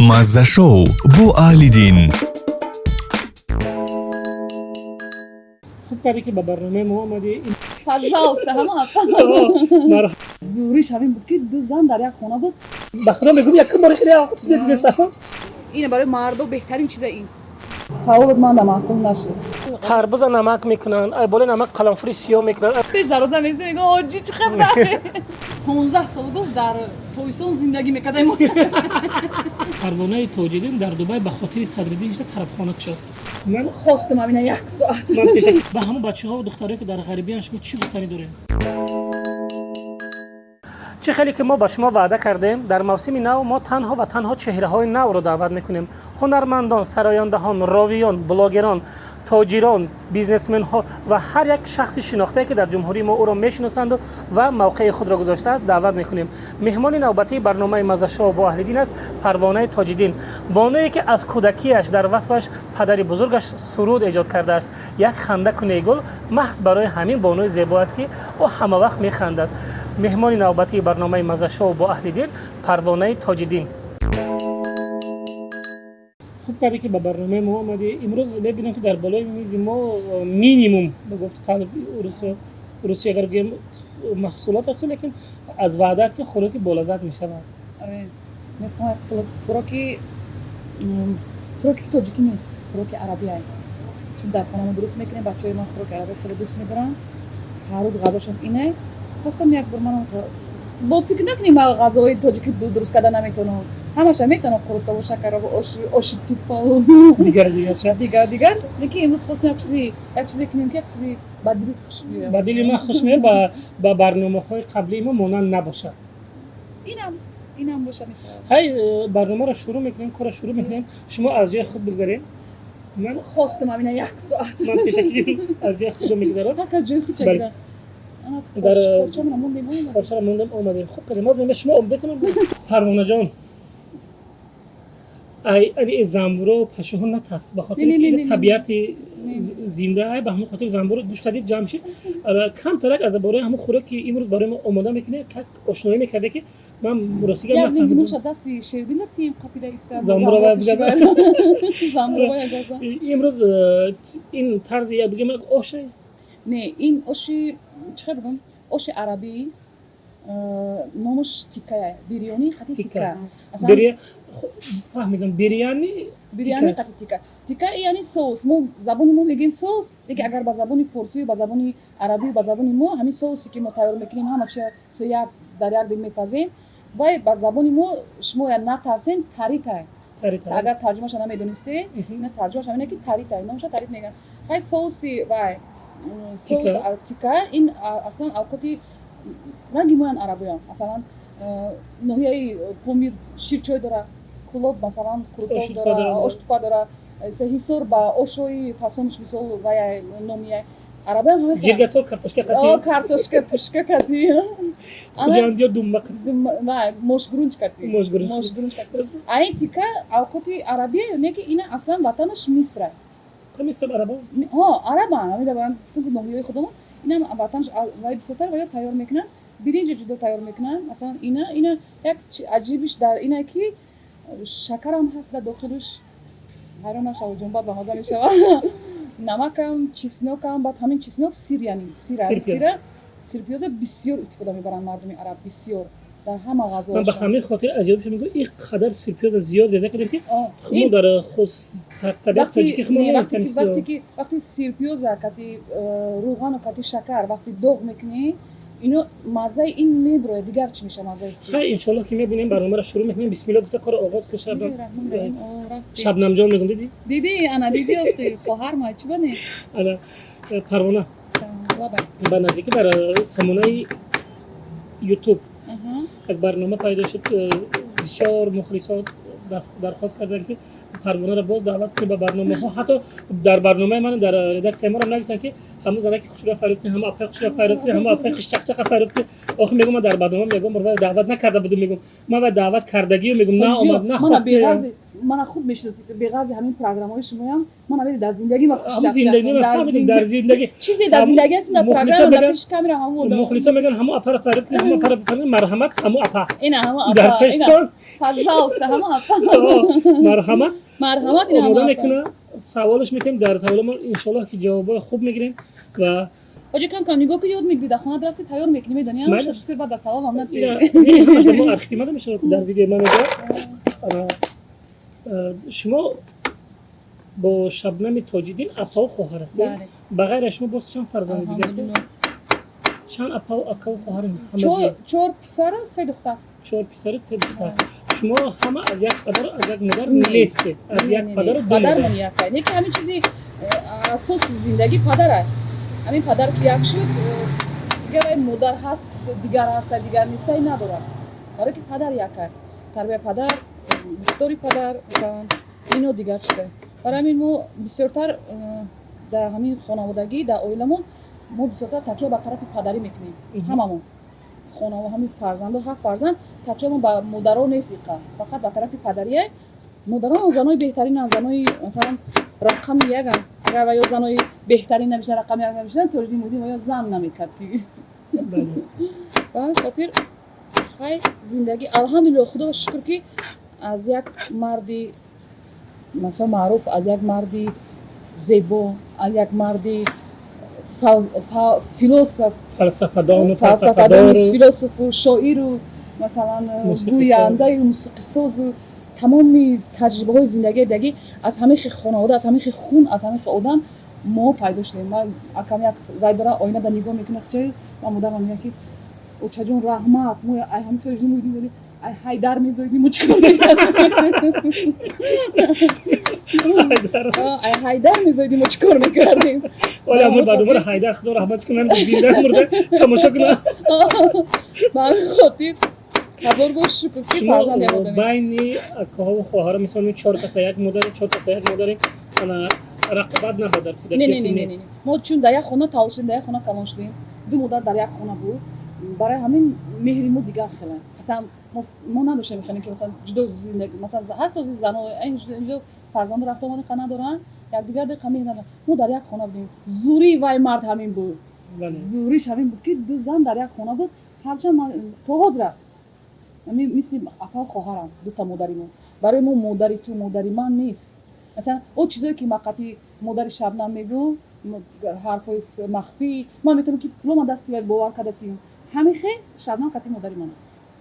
Маззашоу бо Аҳлиддин. Хуб кардӣ, ки ба барномаи мо омадӣ. Пожалуйста, ҳама. Зӯриш ҳамин буд, ки ду зан дар як хона буд. Ба худо мегӯм, якум бори хеле дидесам. Ина барои мардо беҳтарин чиза ин. Саволот ман да маъқул нашуд. Тарбуза намак мекунанд, ай болои намак қаламфури сиёҳ мекунанд. Пеш дароза мезда, мегӯ: «Ҳоҷӣ, чӣ қабдар 15 сол гуфт, дар Тоистон зиндагӣ мекардаем.» Парвонаи Тоҷиддин дар Дубай ба хотири Садриддин шуда тарабхона кушод. Ман Хостам ҳамина як соат. Ман пеша ба ҳамон бачаҳо, духтарое, ки дар ғарибиян, шумо чӣ гуфтанӣ дорем? Чӣ хеле ки мо ба шумо ваъда кардем, дар мавсими нав мо танҳо ва танҳо чеҳраҳои навро даъват мекунем: ҳунармандон, сарояндаҳон, ровиён, блогерон, тоҷирон, бизнесменҳо ва ҳар як шахси шинохтае, ки дар ҷумҳурии мо ӯро мешиносанду ва мавқеи худро гузоштааст, даъват мекунем. Меҳмони навбатии барномаи Маззашоу бо Аҳлиддин аст Парвонаи Тоҷиддин, бонуе, ки аз кӯдакиаш дар васфаш падари бузургаш суруд эҷод кардааст. «Як ханда куней гул» маҳз барои ҳамин бонуи зебо аст, ки ӯ ҳамавақт механдад. Меҳмони навбатии барномаи Маззашоу бо Аҳлиддин Парвонаи Тоҷиддин. Хуб кардӣ, ки ба барномаи мо омадӣ. Имрӯз мебинам, ки дар болои мизи мо минимум, ба гуфт қалби русӣ агар гӯем, маҳсулот аст, лекин аз ваъдаат, ки хӯроки болаззат мешавад. Оре, мехоҳам хӯроки тоҷикӣ нест, хӯроки арабиай, чун дар хона мо дуруст мекунем. Бачаҳои ман хӯроки арабӣ хеле дӯст медоранд, ҳар рӯз ғазошон ине. Хостам як бор манам бо фикр накунем, ман ғазои тоҷикӣ дуруст карда наметавонам, ҳамаша метавонам: қурутову шакарову оши туппаву дигар дигарша. Дигар дигар. Лекин имрӯз хостем як чизе кунем, ки як чизи ба дилит хуш биёяд. Ба дили ман хуш меояд, ба барномаҳои қаблии мо монанд набошад. Инам боша, мешавад. Ҳай, барномаро шурӯъ мекунем, корро шурӯъ мекунем. Шумо аз ҷои худ бигзарем. Ман Хостам ҳамина як соат. Ман пешакӣ аз ҷои худо мегузарам. Ҳак аз ҷои худ Бале. чагира. Дар- Порчамона мондем, омадем. Порчаро мондем, омадем, хуб кардем. Боз мега шумо бесам, Парвонаҷон, ай ани замбуро, пашоҳо натарс, ба хотире Не, не, ки не, не, не. табиати Не. зинда ай. Ба ҳамон хотир замбуро гӯштадид ҷамъ шид. Камтарак аз бораи ҳамон хӯрок, ки имрӯз барои мо омода мекунем, как ошноӣ мекарде, ки ман ростига Як нафаҳмидам. нимгунша дасти шердина тием қапида иста. Замбуро ва бигаза. Замбуро ягаза. Имрӯз ин тарзи як бигем, як оше? Не, ин оши, чӣ хел бигӯм, оши арабӣ, номаш тикая, бирёни қати Тика. тика. Асалан, Фаҳмидам, бирёни. Бирёни тика. қати тика. Тика яъне соус. Мо забони мо мегӯем соус, лекин агар ба забони форсию ба забони арабию ба забони мо ҳамин соусе, ки мо тайёр мекунем, ҳама чи як дар як дил мепазем, вай ба забони мо, шумо я натарсен, таритай. Тарита. Агар тарҷумаша намедонисте, ина тарҷумаша ҳамине, ки таритай, номаша тарит мегӯянд. Хай, соуси вай соус. Тика. Тика ин аслан авқоти ранги моян арабоян. Масалан, ноҳияи Помир ширчой дора, Кулоб, масалан, қурутоб Оши тупа дора, дора. Оштупа дора, Ҳисор ба ошои фасонш, мисол, вая номия. Арабоям ҳамин хел. Жиргатор картошка О, қати. Картошка тушка кати. Хуҷандиё думба қати. Мошгурунч кати. Мошгурунч. Мошгурунч кати. А ин тика авқоти арабия не, ки ина аслан ватанаш Мисра. Миср арабо. Ҳо, арабан. Ҳамин барам гуфтам, ки ноҳияи худамон инам ватанаш вай бисёртар ва ё тайёр мекунанд, биринҷа ҷудо тайёр мекунанд. Масалан, ина як аҷибиш дар ина, ки шакарам ҳаст дар дохилиш, ҳайрон нашавед ҷон, баъд ба маза мешавад, намакам, чеснокам, баъд ҳамин чеснок, сир, яъне сира. Сирпиёз. Сира, сирпиёза бисёр истифода мебаранд мардуми араб, бисёр дар ҳама Ман ба ғазоашон. ҳамин хотир аҷиб шуд, мегӯям, ин қадар сирпиёза зиёд реза кардем, ки мо дар табиати тоҷикӣ хумо Не, нест вақте ҳамин ки вақте чизо. ки вақти сирпиёза кати рӯғану кати шакар вақти доғ мекунӣ, ино маззаи ин меброяд, дигар чӣ меша маззаи сир. Хай, иншоаллоҳ, ки мебинем, барномаро шурӯъ мекунем. Бисмилла гуфта корро оғоз кун, Шабнам. Бисмиллоҳир-раҳмонир-раҳим. О, рафтем. Шабнамҷон мегӯм, дидӣ? Дидӣ, ана дидӣ, охи хоҳар ма чӣ бане? Ана, Парвона, Лабай. ба наздикӣ дар самонаи Ютуб як барнома пайдо шуд. Бисёр мухлисот дархост карданд, ки Парвонаро боз даъват кунем ба барномаҳо. Ҳатто дар барномаи ман, дар редаксияи моро нависанд, ки ҳамун занаки хушро фарёд кунем, ҳамун апаи хушро фарёд кунем, ҳамун апаи хушчақчақа фарёд кунем. Охир мегӯм, ман дар барнома мегӯм, бор даъват накарда будум, мегӯм, ман вай даъват кардагию, мегӯм, наомад, Мана нахост. Беғарзи. Мана хуб мешиносед, беғарзи ҳамин программаҳои шумоям ман аввали дар зиндагӣ ма дар зиндагӣ чизе дар зиндагӣ аст, дар программа, дар пеши камера ҳамон мухлисо мегӯянд, ҳамо апара фарид, ҳамо апара фарид, марҳамат, ҳамо апа. Ина ҳамо апа дар пештон. Пожалуйста, ҳамо апа. Марҳамат. Марҳамат, ина ҳамо омода мекуна, саволаш метем, дар саволомон иншоаллоҳ ки ҷавобҳои хуб мегирем ва Оҷа, кам кам нигоҳ ки ёд мегирӣ, дар хона рафти тайёр мекунӣ, медонӣ, ҳамаша сир баъд дар савол ҳам ҳамаша мо архив мешавад, дар видеои ман мега. Шумо бо Шабнами Тоҷиддин апаву хоҳар ҳастед. Ба ғайр аз шумо боз чанд фарзанди дигар ҳастед? Чанд апаву акаву хоҳар? Чор писару се духтар. Чор писару се духтар. Шумо ҳама аз як падару аз як модар нестед, аз як падару ду Падармон яка не, ки ҳамин чизи асоси зиндагӣ падара. Ҳамин падар ки як шуд, дигар модар ҳаст, дигар ҳаста, дигар нестай надорад, барое ки падар яка, тарбияи падар, гуфтори падар, масалан, ино дигар чиза. Барои ҳамин мо бисёртар дар ҳамин хонаводагӣ, дар оиламон мо бисёртар такя ба тарафи падарӣ мекунем. Ҳамамон хонава, ҳамин фарзандо, ҳафт фарзанд, такямо ба модаро нест иқа, фақат ба тарафи падарие. Модарон занои беҳтаринанд, занои, масалан, рақами яганд. Агар ва ё занои беҳтарин намешан, рақами як намешан, Тоҷиддин Муҳиддин ва ё зан намекард ки. Ба ҳамин хотир, хай, зиндагӣ, алҳамдулилло, худо шукр, ки аз як марди, масалан, маъруф, аз як марди зебо, аз як марди философ, фалсафадону фалсафадону философу шоиру, масалан, гӯяндаю мусиқисозу, тамоми таҷрибаҳои зиндагии дагӣ, аз ҳамин хел хонавода, аз ҳамин хел хун, аз ҳамин хел одам мо пайдо шудем. Ман акам як вай дора, оинада нигоҳ мекунад, ча ман модарам мегӯяд, ки очаҷон, раҳмат, мо ай ҳамин Тоҷиддин Муҳиддин, ай Ҳайдар мезоидим, мо чикор мекардем? Ай Ҳайдар мезоидим, мо чикор мекардем? Оля, мо баъд умр Ҳайдар, худо раҳмат кунанд, зинда мурда тамошо кунанд. Ба ҳамин хотир ҳазор бор шукр, ки фарзанди одаме. Байни акаҳову хоҳаро, мисол, чор каса як модаре, чор каса як модаре, ана рақобат набуд дар кӯдакӣ? Не, не, не, не, мо чун дар як хона таваллуд шудем, дар як хона калон шудем, ду модар дар як хона буд, барои ҳамин меҳри мо дигар хела. Масалан, мо надоштем хеле, ки масалан ҷудо зиндагӣ. Масалан, ҳаст зано инҷо фарзанду рафта омади қа надоранд, якдигар деқа меҳр надоранд. Мо дар як хона будем. Зурии вай мард ҳамин буд, зуриш ҳамин буд, ки ду зан дар як хона буд. Ҳарчанд то ҳозира мисли апа хоҳарам, дута модари мо. Барои мо модари ту, модари ман нест. Масалан, он чизое ки ман қати модари Шабнам мегӯм, ҳарфҳои махфӣ, ман метавонам, ки пулома дасти вай бовар карда тиюм. Ҳамин хел Шабнам қати модари ман.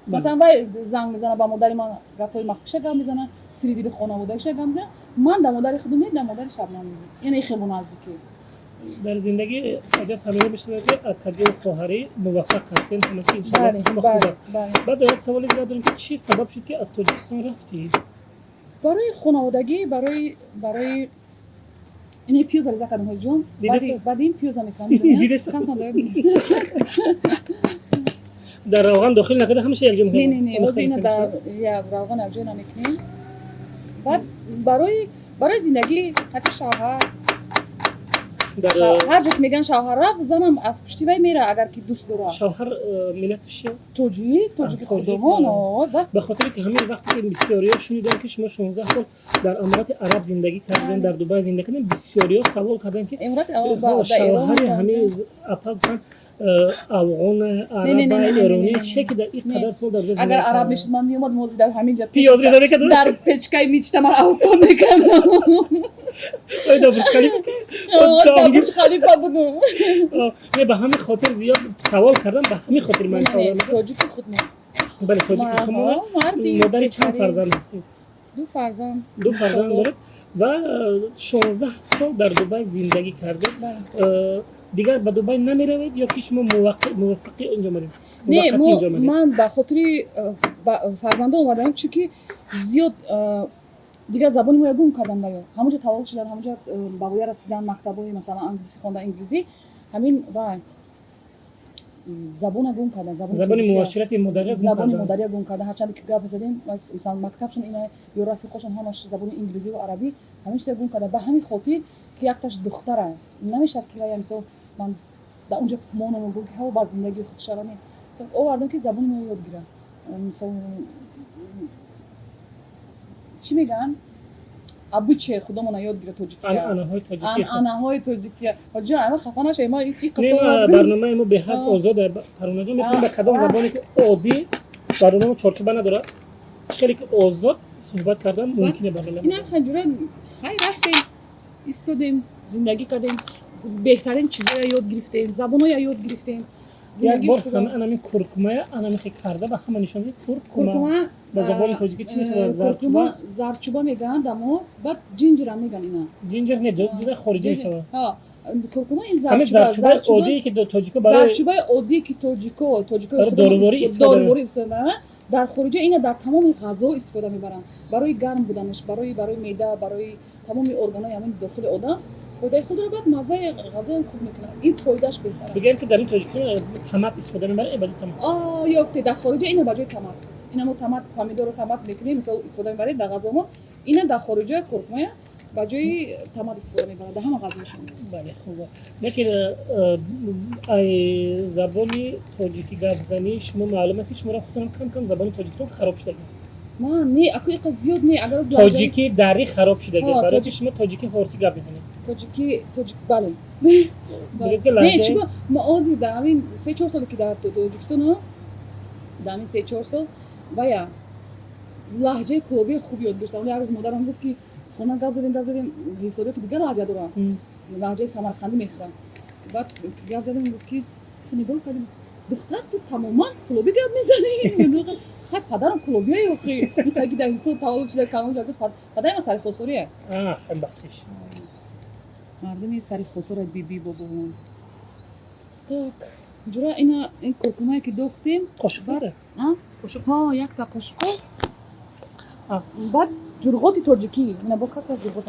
Масалан, вай занг мезана ба модари ман, гапҳои махфиша гап мезана, сири дили хонаводагиша гап мезана. Ман дар модари худум дар модари Шабнам мегӯм, яъне хело наздикӣ. Дар зиндагӣ аҷаб фаҳмида мешавад, ки акагию хоҳарӣ муваффақ ҳастем, ҳамаки иншоаллоҳ ҳама хуб аст. Баъд як саволи дигар дорем, ки чӣ сабаб шуд, ки аз Тоҷикистон рафтӣ? Барои хонаводагӣ, барои ин пиёза реза кардам, ҳоҷиҷон, баъд ин пиёза мекунам. Дар равған дохил накарда, ҳамаша якҷо? Не, не, не, ҳозир ина дар равған якҷо намекунем. Баъд барои зиндагӣ ҳатто шавҳар, ҳар ҷо ки мегӯянд шавҳар рафт, занам аз пушти вай мера, агар ки дӯст дорад. Шавҳар миллаташ чи? Тоҷик, тоҷики худомон. Ба хотире ки ҳамин вақте ки бисёриҳо шуниданд, ки шумо 16 сол дар Аморати Араб зиндагӣ кардем, дар Дубай зиндагӣ кардем, бисёриҳо савол карданд, ки шавҳари ҳамин апа гуфтанд, афғон, араба, эронӣ, че ки дар ин қадар сол дар Агар араб мешуд, ман меомадам ҳозир дар ҳамин ҷа пиёз реза мекардам, дар печкаи мичта ман авқон мекардам. Дар Бурҷ Халифа. Дар Бурҷ Халифа будум. Не, ба ҳамин хотир зиёд савол кардам, ба ҳамин хотир ман. Тоҷики худмон. Бале, тоҷики худмон. Модари чанд фарзанд ҳастед? Ду фарзанд. Ду фарзанд доред ва 16 сол дар Дубай зиндагӣ кардед. Дигар ба Дубай намеравед ё ки шумо муваффақӣ инҷо омадед? Не, ман ба хотири фарзандо омадам, чунки зиёд дигар забони моя гум кардам. Ё ҳамонҷо таваллуд шудан, ҳамонҷо ба воя расидан, мактабҳои, масалан, англисӣ хондан, инглизӣ, ҳамин вай забона гум кардан. Забони муоширати модария. Забони модария гум кардан. Ҳарчанд ки гап задем, масалан, мактабшон ина ё рафиқошон ҳамаш забони инглизӣ ва арабӣ, ҳамин чиза гум кардан. Ба ҳамин хотир, ки якташ духтара, намешавад, ки вая, мисол, ман дар онҷо монам, гум ки ҳаво ба зиндагии худ шавани. Овардам, ки забони моя ёд гирад. Мисол, чӣ мегӯянд? Обычай худамона ёд гира, тоҷикия. Анъанаҳои тоҷикӣ. Анъанаҳои тоҷикия. Ҳоҷа, ама хафа нашавед, ма Не, қисса. Барномаи мо беҳад озод, Парвонаҷон. Метавонем ба кадом забоне ки оддӣ, барномамо чорчӯба надорад, чӣ хеле ки озод суҳбат кардан мумкине барнома. Инам ханҷура хай, рафтем, истодем, зиндагӣ кардем, беҳтарин чизоя ёд гирифтем, забоноя ёд гирифтем. Як бор ҳама анами куркумая анамихе карда ба ҳама нишон дид, куркума. Куркума. Ба забони тоҷикӣ чӣ мешавад? Куркума. Зарчуба. Зарчуба мегӯянд дамо, баъд ginger ам мегӯянд ина. Ginger не, ҷуда хориҷӣ мешавад. Куркума ин ҳамин зарчуба. Зарчубаи оддие ки тоҷико барои Зарчубаи оддие ки тоҷико Барои доруворӣ истифода. Доруворӣ истифода мебаранд. Дар хориҷа ина дар тамоми ғазо истифода мебаранд, барои гарм буданаш, барои меъда, барои тамоми органҳои ҳамин дохили одам фоидаи худро, баъд маззаи ғазоам хуб мекунад. Ин фоидааш беҳтар. Бигӯем ки дар ин Тоҷикистон томат истифода мебарад, ба ҷои томат. Ёфте, дар хориҷа ина ба ҷои томат. Ина мо томат, помидору томат мекунем, мисол, истифода мебарем дар ғазомо. Ина дар хориҷа куркумая ба ҷои томат истифода мебарад дар ҳама ғазошон. Бале, хуб, лекин ай забони тоҷикӣ гапзанӣ шумо маълуме ки шуморо худтон кам кам забони тоҷикитон хароб шудаги. Ман не, аку иқа зиёд не, агар Тоҷикӣ дарӣ хароб шудаги, барои ки шумо тоҷикӣ форсӣ гап мезанед. Тоҷикӣ, тоҷик, бале. Бигӯед ки Не, лаҳҷаи чуба ма ози дар ҳамин 3-4 соле ки дар Тоҷикистон, дар ҳамин 3-4 сол вая лаҳҷаи кӯлобии хуб ёд гирифтам. Як рӯз модарам гуфт, ки хона гап задем, гап задем, ҳисобиё ки дигар лаҳҷа дорам, лаҳҷаи самарқандӣ мехӯрам. Баъд гап задем, гуфт ки нигоҳ кардем: «Духтар, ту тамоман кӯлобӣ гап мезанӣ». Хай, падарам кӯлобие, охи таги дар ҳисоб таваллуд шуда, калон шуда. Падари ман сари Хосория. Бахшиш. Мардуми сари Хосора, биби бобоон. Так, ҷура, ина ин куркумае ки дохтем. Қошуқ дора? Ҳа, якта қошуқо. Баъд ҷурғоти тоҷикӣ ина бо как раз ҷурғот.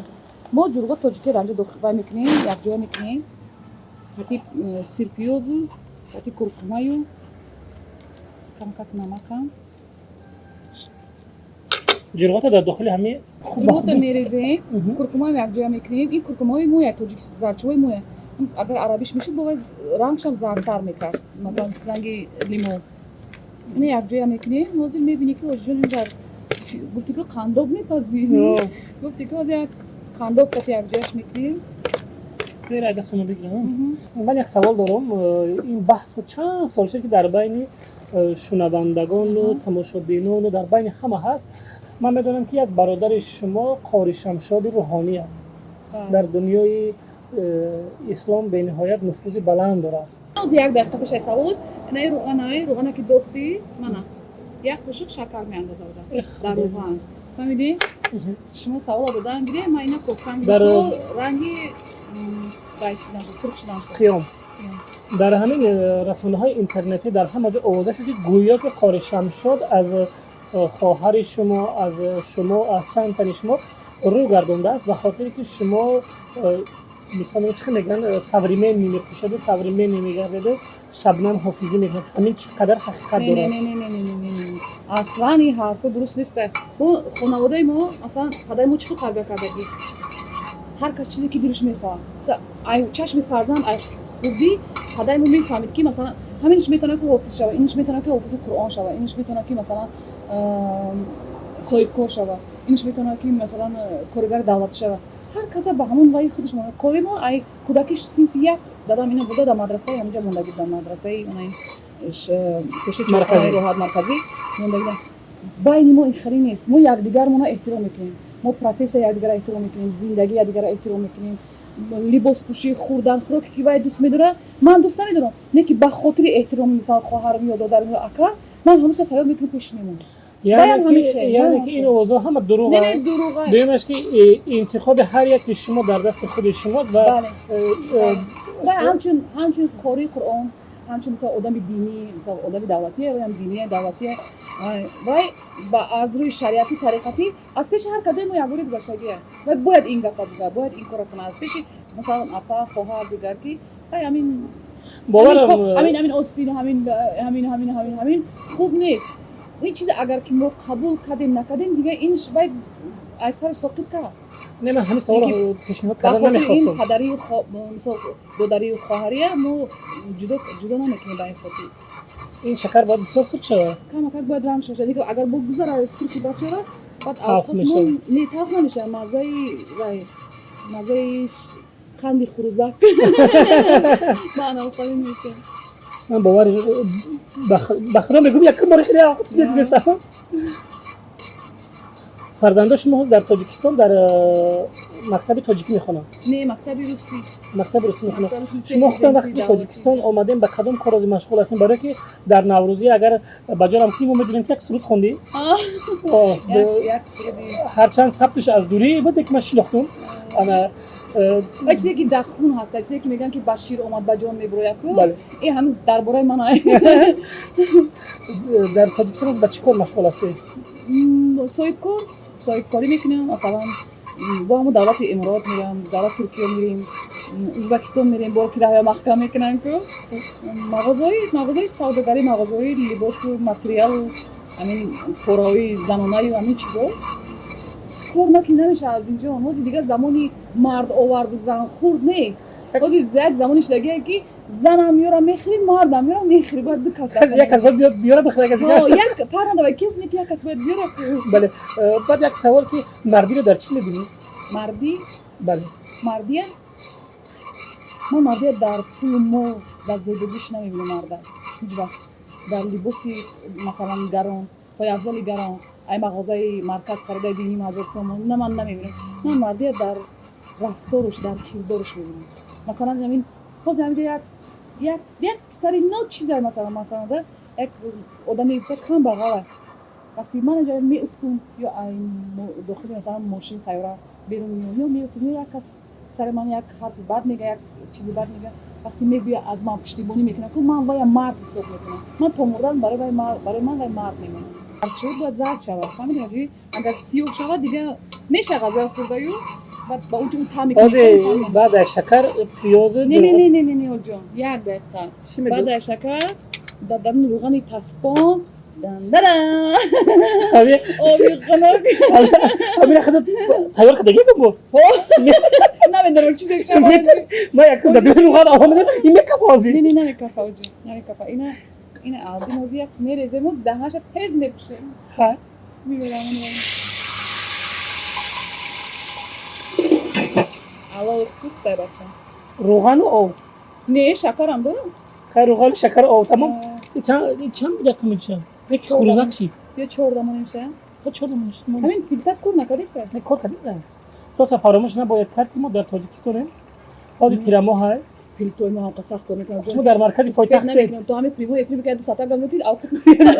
Мо ҷурғот тоҷикӣ ранҷа вай мекунем, якҷоя мекунем, ҳати сирпиёзу, ҳати куркумаю, камкак намакам. Ҷурғота дар дохили ҳами. Ҷурғота мерезем, куркумаам якҷоя мекунем. Ин куркумаҳои моя, тоҷик, зарчувои моя. Агар арабиш мешуд, бо вай рангшам зардтар мекард, масалан, ранги лимо. Ина якҷоя мекунем. Ҳозир мебинӣ, ки ҳоҷиҷон, ин гуфти ки қандоб мепазӣ, гуфти ки ҳозир як қандоб кати якҷояш мекунем. Дастона бигирам. Ман як савол дорам. Ин баҳс чанд сол шуд, ки дар байни шунавандагону тамошобинону дар байни ҳама ҳаст. Ман медонам, ки як бародари шумо Қори Шамшоди рӯҳонӣ аст, дар дунёи ислом бениҳоят нуфузи баланд дорад. Як дақиқа пеш ай савол, инаи рӯғанай, рӯғана ки дохтӣ, мана як қошуқ шакар меандоза дар рӯған, фаҳмидӣ? Шумо савола додан гире, ман ина кофтан, ранги сурх шудан. Қиём дар ҳамин расонаҳои интернетӣ дар ҳама ҷо овоза шуд, ки гӯё ки Қори Шамшод аз хоҳари шумо, аз шумо, аз чанд тани шумо рӯ гардондааст, ба хотире ки шумо мисол, чӣ мегӯянд, современный мепӯшаду, современный мегардеду, Шабнам ҳофизӣ мекунад. Ҳамин чӣ қадар ҳақиқат дорад? Аслан ин ҳарфо дуруст нест. Мо хонаводаи мо, масалан, падари мо чӣ хел тарбия кардагӣ: ҳар кас чизе ки дилаш мехоҳад. Чашми фарзанд ай хурдӣ падари мо мефаҳмид, ки масалан, ҳаминаш метавонад ки ҳофиз шава, инаш метавонад ки ҳофизи Қуръон шава, инаш метавонад ки, масалан, соҳибкор шава, инаш метавонад ки, масалан, коригари давлатӣ шава. Ҳар каса ба ҳамон ваи худаш монад. Кори мо ай кӯдакиш синфи як дадам ина буда, дар мадрасаи ҳаминҷа мондагӣ, дар мадрасаи пеши чойхонаи Роҳат марказӣ мондагӣ. Байни мо ин хеле нест. Мо якдигармона эҳтиром мекунем, мо профессия якдигара эҳтиром мекунем, зиндагӣ якдигара эҳтиром мекунем, либоспӯшӣ, хӯрдан, хӯроке ки вай дӯст медорад, ман дӯст намедорам, не ки ба хотири эҳтироми, мисал, хоҳарам ё додарам ё ака, ман ҳамаша тайёр мекунам, пеш мемонам. Яъне ки ин овозҳо ҳама дурӯғ? Дуюмаш, ки интихоби ҳар яки шумо дар дасти худи шумо ва Ҳамчун қории Қуръон, ҳамчун, мисол, одами динӣ, мисол, одами давлатие, ваям диние, давлатие, вай аз рӯи шариати тариқатӣ аз пеши ҳар кадои мо якбори гузаштагия. Вай бояд ин гапа буга, бояд ин кора кунад аз пеши, масалан, апа, хоҳар, дигар, ки ай ҳамин ҳамин остин, ҳамин, ҳамин, ҳамин, ҳамин, ҳамин хуб нест. Ин чизе агар ки мо қабул кардем, накардем, дига ин вай Аз сараш соқит кард. Не, ман ҳамин саволро пешниҳод кардан ба хотири ин намехостам. Падарию мисол додарию хоҳария мо ҷудо намекунем ба ин хотир. Ин шакар бояд бисёр сурх шавад. Камакак бояд ранг шавад. Дига агар бо гузара сурхи бад шавад, баъд талх авқот мешавад. Не, талх намешавад, маззаи вай, маззаи қанди хурӯзак маънавқалин мешавад. Ман бовар ба худо мегӯм, якум бори хеле авқот дидесам. Фарзандо шумо ҳоз дар Тоҷикистон дар мактаби тоҷикӣ мехонанд? Не, мактаби русӣ. Мактаби русӣ мехонанд. Мактаби русӣ. Шумо худтон вақте ки давлатӣ. Тоҷикистон омадем, ба кадом кор рози машғул ҳастем? Барое ки дар наврӯзӣ, агар ба ҷонам ки мо медонем, ки як суруд хондӣ. Як суруди. Ҳарчанд сабтиш аз дурӣ буд, ки ман шинохтум ана. Ва чизе ки дар хун ҳаст, чизе ки мегӯянд, ки ба шир омад, ба ҷон мебурояд ку. Бале. Ин ҳамин дар бораи ман. Дар Тоҷикистон ба чӣ кор машғул ҳастед? Соҳибкор, соҳибкорӣ мекунам. Масалан, бо ҳамон давлати Эморот мерам, давлати Туркия мерем, Ӯзбекистон мерем, бо ки раҳя маҳкам мекунам ку. Мағозаи савдогарӣ, мағозаҳои либосу материалу ҳамин пораҳои занонаю ҳамин чизо. Кор накунӣ намешавад инҷо. Ҳозир дигар замони мард оварду зан хурд нест. Ҳозир як замони шудагие, ки занам меёра мехӯри, мардам меёра мехӯри, бояд ду кас. Як кас бояд биёра бихӯра, як кас Ҳо, дигар. Як фарқ надорад ки не, ки як кас бояд биёра ку. Бале. Баъд як савол, ки мардиро дар чӣ мебинӣ? Мардӣ? Бале. Мардия, ман мардия дар пулу мол, дар зебогиш намебинам. Марда ҳеҷ вақт дар либоси, масалан, гарон, пойафзоли гарон, ай мағозаи марказ харидаи 2500 сомон, на, ман намебинам. Ман мардия дар рафторуш, дар кирдоруш мебинам. Масалан, ҳамин ҳозир ҳаминҷо як писари ночиза, масалан да, як одами бисёр камбағала, вақте ман инҷо меуфтум ё ай дохили, масалан, мошин, сайёра берун меём, ё меуфтум, ё як кас сари ман як ҳарфи бад мега, як чизи бад мега, вақте мегӯя, аз ман пуштибонӣ мекунад ку, ман вая мард ҳисоб мекунам. Ман то мурдан барои вай барои ман вай мард мемонад. Шуд, бояд зард шавад, фаҳмидӣ? Агар сиёҳ шавад, дига мешавад ғазои хӯрдаю, баъд ба он таъми ҳозир баъд аз шакар пиёзу Не, не, не, не, не, не, ҷон, як дақиқа. Чӣ мегӯ? Баъд аз шакар дар даруни рӯғани таспон дандара оби хунук. Ҳамина худат тайёр кардагӣ кун бо? Намедонам, чизе шавад. Ман якум дар дури рӯған омада, ин мекафа ҳозир. Не, не, намекафа, оҷи, намекафа. Ина алдин ҳозир як мерезему, даҳаша тез мепӯшем. Ха. Бисмиллоҳир. Алло, сустай, бача. Рӯғану об. Не, шакарам дорам. Хай, рӯғану шакару об, тамом. Чанд дақиқа мешавад? Як хурӯзак шид. Ё чордамон меша. Чордамон. Ҳамин плита кор накардиста? Не, кор кардиста. Просто фаромӯш набояд кард, ки мо дар Тоҷикистонем. Ҳозир тирамоҳ ай. Плитои мо ҳамқа сахт кор мекунам. Шумо дар маркази пойтахт. Намекунам. То ҳамин прямой эфир мекунад, 2 соата гап мекунед, авқотун сӯхта.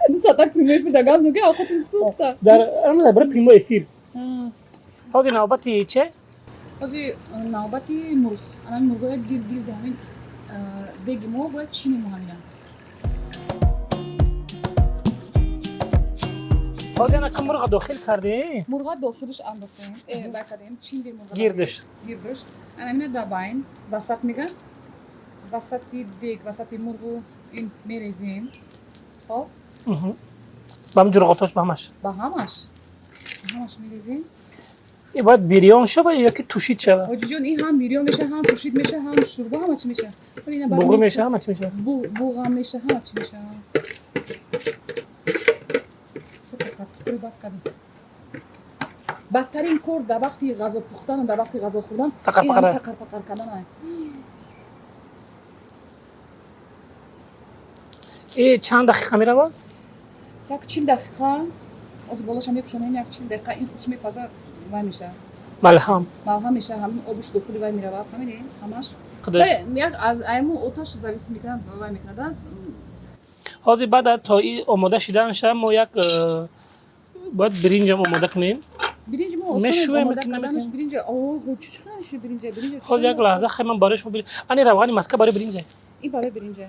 2 соата прямой эфир да гап мекунед, авқотун сӯхта. Дар ама прямой эфир. Ҳозир навбати че? Ҳозир навбати мурғ. Ана мурғоя гирд гирди ҳамин деги мо бояд чинему ҳамина. Ҳозир анака мурға дохил кардем. Мурға дохилиш андохтем. Бай кардем, чиндем мурға. Гирдиш. Гирдиш. Ана ҳамина дар байн, васат меган. Васати дег, васати мурғу ин мерезем. Хоб? Ба ҳам ҷурғотош, ба ҳамаш. Ба ҳамаш. Ба ҳамаш мерезем. Ин бояд бирён шава ё ки тушид шава? Ҳоҷиҷон, ин ҳам бирён меша, ҳам тушид меша, ҳам шӯрбо, ҳама чӣ меша. Буғ меша, ҳама чӣ меша. Буғам меша, ҳама чӣ меша. Бад кардем. Бадтарин кор дар вақти ғазо пухтану дар вақти ғазо хӯрдан тақарпақар кардан. Э, чанд дақиқа меравад? Як 40 дақиқа. Ҳозир болаша мепӯшонем, як 40 дақиқа ин худш мепаза, вай меша. Малҳам. Малҳам меша, ҳамин обиш дохили вай меравад, фаҳмидӣ? Ҳамаш. Як аз айму оташ завис мекунад, вай мекунад. Ҳозир баъд то и омода шиданша мо як бояд биринҷам омода кунем. Биринҷ мо осон омода карданаш, биринҷ чӣ чӣ биринҷ, биринҷ. Ҳозир як лаҳза, хай, ман барои шумо ани равғани маска барои биринҷа. Ин барои биринҷа.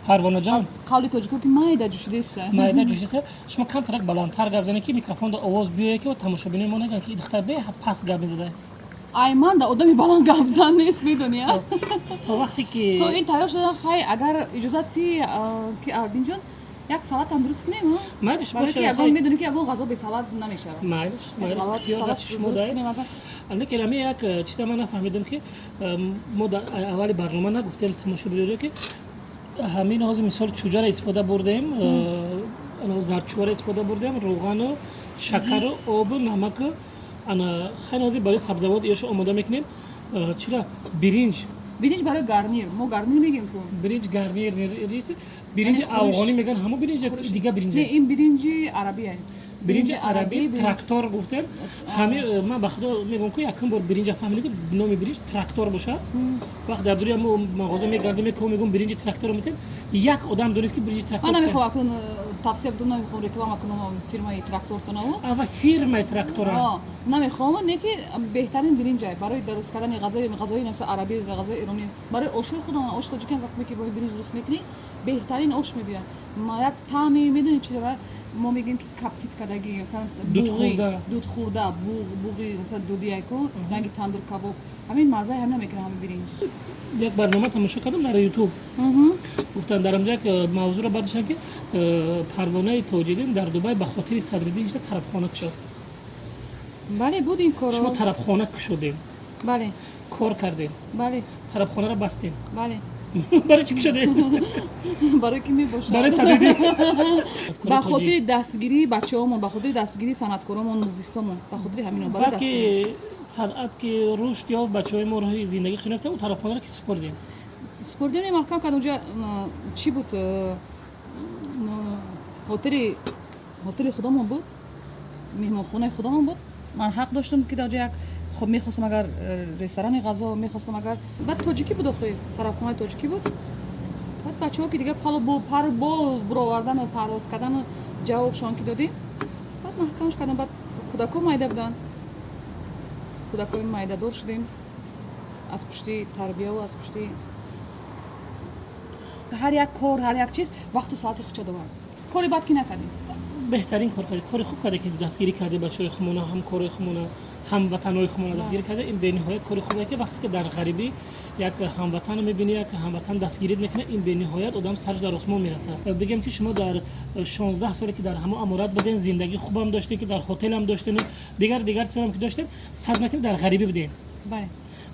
Парвонаҷон. Қавли тоҷико ки майда ҷӯшидеста. Майда ҷӯшидеста. Шумо камтарак баландтар гап занед, ки микрофонда овоз биёяд, ки тамошобинои мо нагӯянд, ки духтар беҳад паст гап мезада. Ай, ман да одами баланд гапзан нест, медони. То вақте ки то ин тайёр шудан, хай, агар иҷозати, ки Ардинҷон, Як салатам дуруст кунем, Майлиш. Барои ки ягон медонӣ, ки ягон ғазо бе салат намешавад. Майлиш, майлиш, шумо дай. Лекин ами як чиза ман нафаҳмидам, ки мо дар аввали барнома нагуфтем тамошобиноро, ки ҳамин ҳозир, мисол, чӯҷаро истифода бурдем, зардчӯваро истифода бурдем, рӯғану шакару обу намаку. Ана хайр, ҳозир барои сабзавот ёшо омода мекунем. Чира биринҷ? Биринҷ барои гарнир, мо гарнир мегӯем ку. Биринҷ гарнир, биринҷи афғонӣ мегӯянд, ҳамон биринҷ, дига биринҷ? Не, ин биринҷи арабие. Биринҷи арабӣ, трактор гуфтем. Ҳами ман ба худо мегӯям, ки якум бор биринҷа фаҳмидем, ки номи биринҷ трактор бошад. Вақт дар дури мо мағоза мегардем, мегӯм, биринҷи тракторро метем. Як одам донист, ки биринҷи трактор. Ман намехоҳам акун тавсия бидум, намехоҳам реклама кунам фирмаи трактортонаву. Ава фирмаи трактора. Намехоҳам, не, ки беҳтарин биринҷай барои дуруст кардани ғазои масалан арабӣ, ғазои эронӣ, барои ошҳои худамон, ош тоҷикам. Вақте ки бо биринҷ дуруст мекунӣ, беҳтарин ош мебиёяд. Як таъми, медонӣ чӣ дорад? Мо мегӯем, ки коптить кардагӣ, масалан, дудхӯрда, буғи, масалан, дудияку ранги тандур кабоб, ҳамин маззаи ҳамина мекунад ҳамин биринҷ. Як барнома тамошо кардам дар Ютуб, гуфтанд, дар ҳамҷа як мавзӯъро бардоштанд, ки Парвонаи Тоҷиддин дар Дубай ба хотири Садриддин шуда тарабхона кушод. Бале, буд ин коро. Шумо тарабхона кушодем? Бале. Кор кардем? Бале. Тарабхонаро бастем? Бале. Барои чӣ кушодем? Барои ки мебошад. Барои Садриддин. Ба хотири дастгирии бачаҳомон, ба хотири дастгирии санъаткоромон, муздистомон, ба хотири ҳамино. Баъд ки санъат ки рушд ёфт, бачаҳои мо роҳи зиндагӣ хӯ ёфтем, тарабхонаро ки супордем? Супордем, маҳкам кард. Унҷа чӣ буд, хотири худомон буд, меҳмонхонаи худомон буд. Ман ҳақ доштам, ки дар ҷо як, хоб, мехостам агар ресторани ғазо мехостам, агар баъд тоҷикӣ буд, охи тарабхонаи тоҷикӣ буд. Баъд бачаҳо ки дигар палу пару бол буровардану парвоз кардану ҷавобшон ки додем, баъд маҳкамш кардам. Баъд кӯдакҳо майда буданд, кӯдакҳои майдадор шудем, аз пушти тарбияву аз пушти ҳар як кор, ҳар як чиз вақту соати худша дорад. Кори бад ки накардем. Беҳтарин кор кардем, кори хуб карде, ки дастгирӣ карде бачаҳои хумона, ҳамкорои хумона, ҳамватанҳои хумона дастгирӣ карде. Ин бениҳоят кори хубе, ки вақте ки дар ғарибӣ як ҳамватанро мебинӣ, як ҳамватан дастгирит мекунад, ин бениҳоят одам сарш дар осмон мерасад. Бигем, ки шумо дар 16 соле, ки дар ҳамон аморат будем, зиндагӣ хубам доштем, ки дар ҳотелам доштем, дигар дигар чизам ки доштем, сад накунед, дар ғарибӣ будем.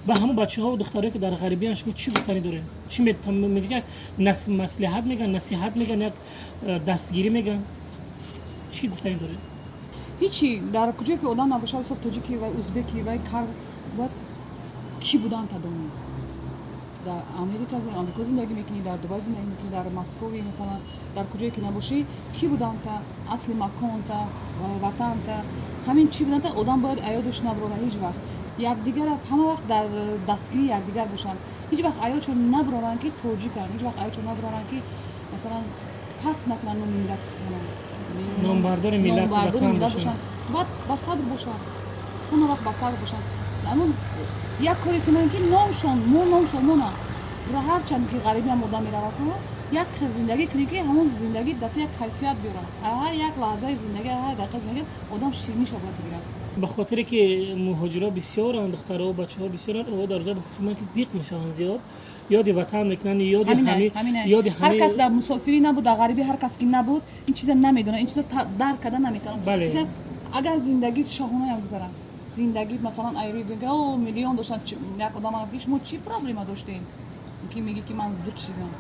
Ба ҳамон бачаҳо, духтаре, ки дар ғарибиан, шумо чӣ гуфтанӣ дорем? Чӣ мегӯяд? Як маслиҳат мегӯян, насиҳат мегӯян, як дастгирӣ мегӯян, чӣ гуфтанӣ дорем? Ҳичи, дар куҷое ки одам набошад, ҳисоб тоҷики вай, узбеки вай, кар бояд кӣ будан та донӣ. Дар Америка, Амрико зиндагӣ мекунӣ, дар Дубай зиндагӣ мекунӣ, дар Москови, масалан, дар куҷое ки набошӣ, кӣ буданта, асли маконта, ватанта, ҳамин чӣ буданта одам бояд аёдаш набурора ҳеҷ вақт. Якдигара ҳама вақт дар дастгирии якдигар бошанд, ҳеҷ вақт аёдшон набуроранд, ки тоҷиканд, ҳеҷ вақт аёдшон набуроранд, ки масалан паст накунанд номи миллати худона. Номбардори миллат. Бошанд, баъд ба сабр бошанд, ҳама вақт ба сабр бошанд. Аммо як коре кунанд, ки номшон мо, номшон мона. Ҳарчанд ки ғарибиам одам меравад ку, як хел зиндагӣ кунӣ, ки ҳамон зиндагӣ дар ту як кайфият биёрад. Ҳар як лаҳзаи зиндагӣ, ҳар дақиқаи зиндагӣ одам ширниша бояд бигирад. Ба хотире ки муҳоҷиро бисёранд, духтаро, бачаҳо бисёранд, онҳо дар ҷо ба фикри ман ки зиқ мешаванд, зиёд ёди ватан мекунанд, ёди ёди ҳар кас дар мусофирӣ набуд, дар ғарибӣ ҳар кас ки набуд, ин чиза намедонад, ин чиза дарк карда наметавонад. Агар зиндагӣ шоҳонаям гузарад, зиндагӣ, масалан, айрӯи о миллион доштан, як одам ки шумо чӣ проблема доштем, ки мегӣ, ки ман зиқ шидам.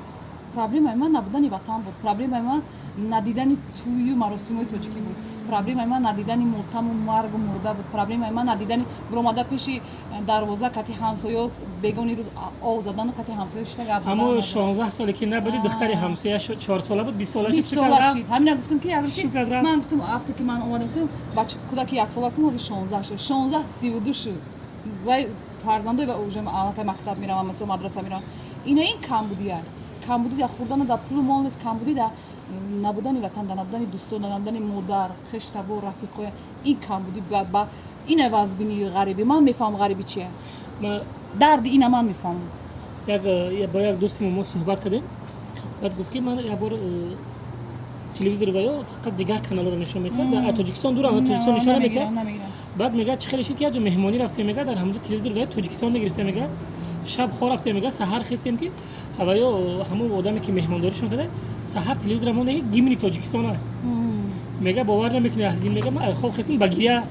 Проблемаи ман набудани ватан буд, проблемаи ман надидани тӯю маросимҳои тоҷикӣ буд, проблемаи ман надидани мотаму маргу мурда буд, проблемаи ман надидани биромада пеши дарвоза кати ҳамсоё бегони рӯз ов задану кати ҳамсоё шита гап. Ҳамо 16 соле ки набуди, духтари ҳамсоя 4 сола буд, 20 сола. 20 сола шид. Ҳамина гуфтам, ки ман гуфтам, вақте ки ман омадам, гуфтам, бача кӯдаки яксола гуфтам, ҳозир 16 шуд, 16 32 шуд. Вай фарзандои уже аллакай мактаб мераванд, масалан, мадраса мераванд. Ина ин камбудия, камбудӣ дар хӯрдану дар пулу мол нест, камбудӣ дар набудани ватан, дар набудани дӯстон, дар набудани модар, хештабор, рафиқоя. Ин камбудӣ, ина вазбини ғарибӣ. Ман мефаҳмам ғарибӣ чия, дарди ина ман мефаҳмам. Бо як дӯсти мо суҳбат кардем, баъд гуфт, ки ман як бор телевизор ва ё фақат дигар каналҳоро нишон медиҳад, аз Тоҷикистон дур, Тоҷикистон нишон намедиҳад. Баъд мегӯяд, чӣ хеле шид, ки як ҷо меҳмонӣ рафтем, мегӯяд, дар ҳамонҷо телевизор ва Тоҷикистон мегирифтем, мегӯяд, шаб хор рафтем, мегӯяд, саҳар хестем, ки ҳаваё ҳамон одаме, ки меҳмондоришон карда, Саҳар телевизора монда, гимни Тоҷикистона. Мега, бовар намекунӣ, Аҳлиддин, мега, ман айхоб хестим, ба гиря,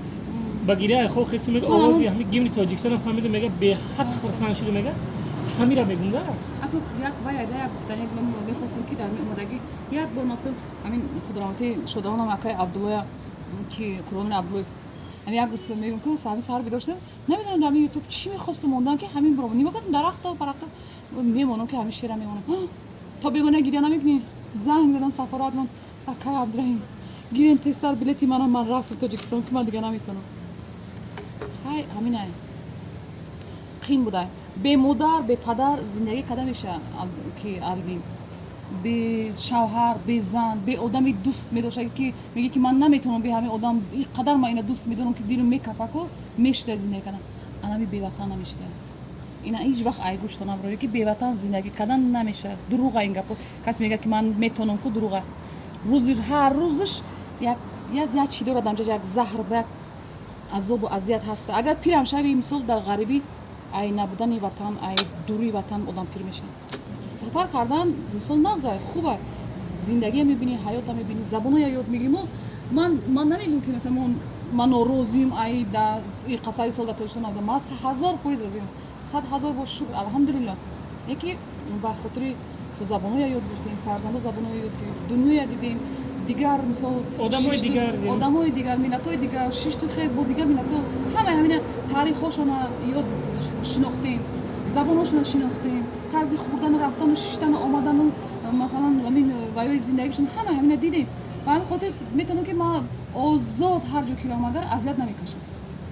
ба гиря айхоб хестим. Мега, овози ҳами гимни Тоҷикистона фаҳмида, мега, беҳад хурсанд шуда, мега, ҳамира мегум да. Аку як вай айда, як гуфтани мехостам, ки дар ҳамин омадагӣ як бор ман гуфтам, ҳамин худраҳматӣ шодавонам, акаи Абдуллоя, ки Қурбони Абдуллоев, ҳамин як рӯз мегум, ки ҳамин саҳар бедор шудам, намедонам, дар ҳамин Ютуб чӣ мехостам мондан, ки ҳамин биром, нигоҳ кардам, дарахта парахта мемонам, ки ҳамин шера мемонам, то бегона гиря намекунӣ. Занг задам сафоратмон: «Акай Абдураҳим, гирен тезтар билети манам, ман рафтам Тоҷикистон, ки ман дига наметавонам». Ҳай, ҳаминай қин буда. Бемодар, бепадар зиндагӣ карда меша, ки Арвин бе шавҳар, бе зан, бе одами дӯст медошта, ки мегӣ, ки ман наметавонам бе ҳамин одам, ин қадар ман ина дӯст медорам, ки дилам мекафаку мешуда зиндагӣ кардан. Анами беватан намешуда. Ина ҳеҷ вақт айгӯшта набурӣ, ки беватан зиндагӣ кардан намешавад. Дурӯға ин гапо. Касе мегӯяд, ки ман метавонам, ку дурӯға. Рӯзи ҳар рӯзаш як чи дорад, анҷа як заҳр, як азобу азият ҳаста. Агар пирам шави, мисол, дар ғарибӣ, ай набудани ватан, ай дуруи ватан одам пир мешавад. Сафар кардан, мисол, нағза, хуба, зиндагия мебинӣ, ҳаёта мебинӣ, забоноя ёд мегирӣ. Мо ман намегӯм, ки масалан, ман норозим ай да қасари сол дар Тоҷикистон набудам. Ман 1000% розиам, 100 000 бор шукр, алҳамдулилло. Яки ба хотири забоноя ёд гирифтем, фарзандо забоноя ёд гирифт, дунёя дидем, дигар, мисол, одамои дигар. Одамои дигар, миллатҳои дигар, шишту хез бо дигар миллатҳо, ҳамаи ҳамина таърихҳошона ёд шинохтем, забонҳошона шинохтем, тарзи хӯрдану рафтану шиштану омадану, масалан, ҳамин ваёи зиндагишон, ҳамаи ҳамина дидем. Ба ҳамин хотир метавонам, ки ман озод ҳар ҷо ки равам, агар азият намекашам.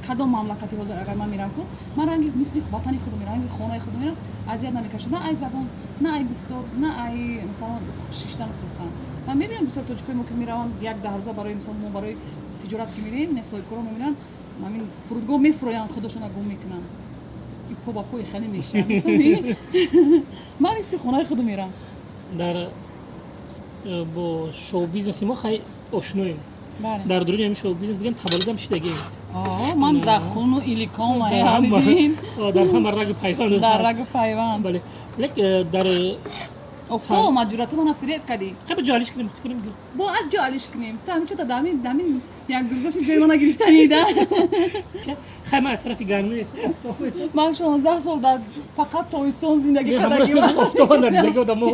Кадом мамлакати ҳозир агар ман мерам, ку ман ранги мисли ватани худо мерам, ранги хонаи худо мерам, азият намекашам, на ай забон, на ай гуфтор, на ай, масалан, шиштану хестан. Ман мебинам, бисёр тоҷикои мо ки мераванд як 10 рӯза, барои мисол, мо барои тиҷорат ки мерем, не, соҳибкоро меранд, ҳамин фурудгоҳ мефуроянд, худошона гум мекунанд, по ба пои хеле мешаванд. Ман мисли хонаи худо мерам. Дар бо шоу-бизнеси мо хай ошноем. Дар дуруни ҳамин шоу-бизнес бигем, таваллудам шидагем. Ман дар хуну иликом. Дар ҳама рагу пайванд. Дар рагу пайванд. Бале, лек дар Офто омад, ҷуръату мана фиреб кардӣ. Қаба ҷо алиш кунем, кунем. Бо аз ҷо алиш кунем, ту ҳамин чота дамин як дурзаши ҷои мана гирифтанӣ да. Хай, ман аз тарафи гармӣ. Ман 16 сол дар фақат тобистон зиндагӣ кардагим. Офтоба надидаги одамо.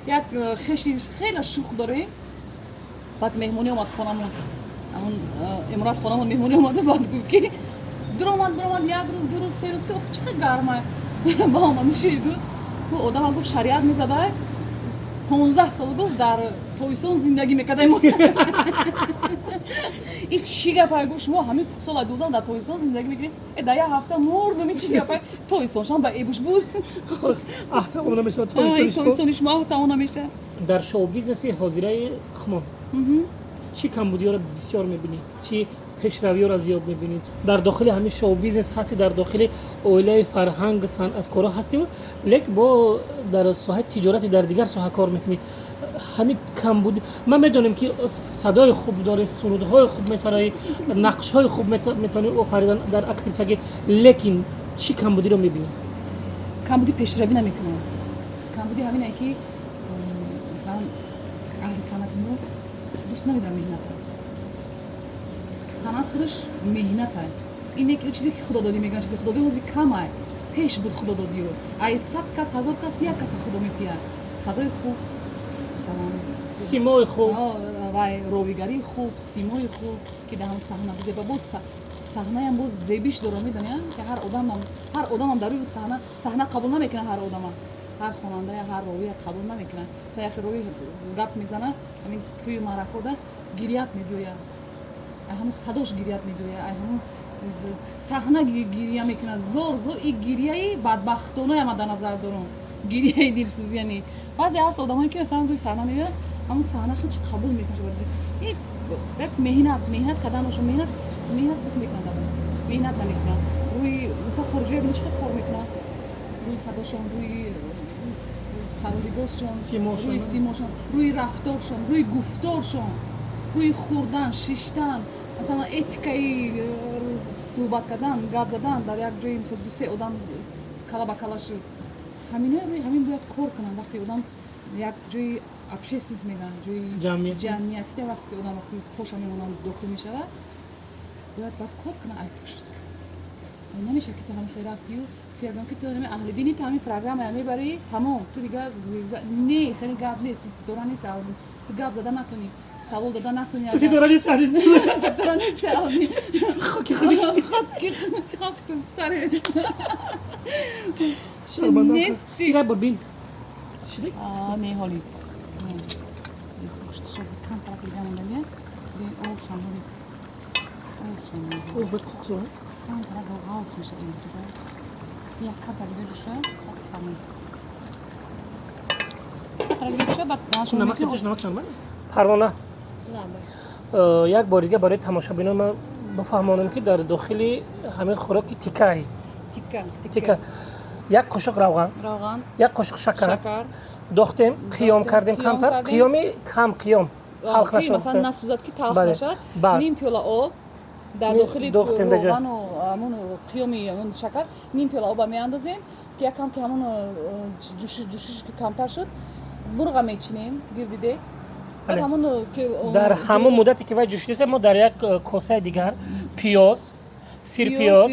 Як хеши хеле шух дорем, баъд меҳмонӣ омад хонамон, ҳамон иморат хонамон меҳмонӣ омада, баъд гуфт, ки дуромад, биромад, як рӯз, 2 рӯз, 3 рӯз, ки чӣ қадр гарма ба омад шиш, гуфт, ку одама, гуфт, шариат мезадай, 15 сол, гуфт, дар тобистон зиндагӣ мекардаем, ин чӣ гапай? Гуфт, шумо ҳамин сола дузан дар тобистон зиндагӣ мекунед, э, дар як ҳафта мурдум, ин чӣ гапай? Тобистоншам ба эбуш буд. Аҳтамон намешавад. Тобистони шумо аҳтамон намешавад. Дар шоу-бизнеси ҳозираи хумон чӣ камбудиёро бисёр мебинӣ, чӣ пешравиёро зиёд мебинӣ? Дар дохили ҳамин шоу-бизнес ҳасти, дар дохили оилаи фарҳанг санъаткоро ҳастӣ, лек бо дар соҳаи тиҷорати, дар дигар соҳа кор мекунӣ. Ҳамин камбуди ман медонем, ки садои хуб дорӣ, сурудҳои хуб месароӣ, нақшҳои хуб метавонӣ офаридан дар актрисагӣ, лекин чӣ камбудиро мебинӣ? Камбуди пешравӣ намекунам. Камбуди ҳамине, ки масалан, аҳли санъати мо дӯст намедорам меҳната. Санъат худаш меҳната. Ин як чизе, ки худододӣ мегӯянд, чизи худододӣ ҳози камай. Пеш буд худододиё, ай 100 кас, 1000 кас як каса худо мепияд. Садои хуб, масалан, симои хуб. Вай ровигарии хуб, симои хуб, ки дар ҳам саҳна зеба, боз саҳнаям боз зебиш дорам, медони, ки ҳар одамам дар рӯи саҳна қабул намекунад, ҳар одама, ҳар хонандая, ҳар ровия қабул намекунад. Масалан, яке рови гап мезана, ҳамин тӯи маъракода гирьят мебиёяд, ай ҳамун садош гирьят мебиёяд, ай ҳамун саҳна гирья мекунад зор зор. И гирьяи бадбахтоная ман дар назар дорам, гирьяи дилсӯзӣ. Яъне баъзе ҳаст одамое, ки масалан, рӯи саҳна меояд, ҳамун саҳна худш қабул мекунад. Як меҳнат карданошон, меҳнат сус мекунанд, меҳнат намекунанд. Рӯи, масалан, хориҷиё бини, чӣ қадр кор мекунанд рӯи садошон, рӯи сару либосшон, рӯи симошон, рӯи рафторшон, рӯи гуфторшон, рӯи хӯрдан, шиштан, масалан, этикаи суҳбат кардан, гап задан дар як ҷои, мисол, ду се одам кала ба кала шуд. Ҳаминоя рӯи ҳамин бояд кор кунанд. Вақте одам Як ҷои общественность мегӯянд, ҷои ҷамъиятӣ. Вақте ки одам вақти поша мемонанд, дохил мешавад, бояд баъд кор кунад ай пушт. Намешавад, ки ту ҳамин хел рафтию, ту ягон ки ту аҳли дини, ту ҳамин программая мебарӣ, тамом, ту дигар звезда не. Хеле гап нест, ту ситора нест, ту гап зада натонӣ, савол дода натонӣ. Ту ситора нест. Ситора нест. Хоки худи. Хок ту саре нести. Бин. Не, ҳоли камтарак дига мондагия. Овшам ҳоли, овшам. Ов бояд хок шавад. Камтарак ғафс мешавад ин, як камтар дига ҷӯша, тамом. Парвона, як бор дига барои тамошобинон ман бифаҳмонам, ки дар дохили ҳамин хӯроки тикай тика як қошуқ равған, як қошуқ шакар дохтем, қиём кардем камтар, қиёми кам, қиём талх нашавад. Насӯзад, ки талх нашавад. Ним пиёла об дар дохили равғану ҳамун қиёми ҳамун шакар, ним пиёла оба меандозем, ки якам ки ҳамун ҷӯшиш ки камтар шуд, мурға мечинем гирди дег. Дар ҳамон муддате ки вай ҷӯшидаст, мо дар як косаи дигар пиёз, сирпиёз,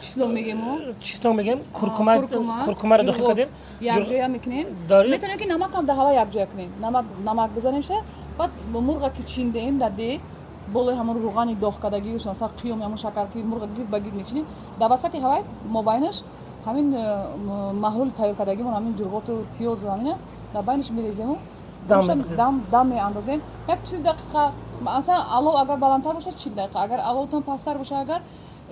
чеснок мегем, чеснок мегем, куркумаро дохил кардем. Якҷоя мекунем. Метавонем, ки намакам дар ҳава якҷоя кунем, намак бизанем ша. Баъд мурға ки чиндем дар дег, болои ҳамон рӯғани доғ кардагӣ, масалан қиёми ҳамон шакар, ки мурға гирд ба гирд мечинем, дар васати ҳавай мобайнаш ҳамин маҳлули тайёр кардагимон, ҳамин ҷурғоту пиёзу ҳамина дар байнаш мерезему дам меандозем як 40 дақиқа. Масалан, алов агар баландтар бошад, 40 дақиқа, агар аловтон пасттар бошад, агар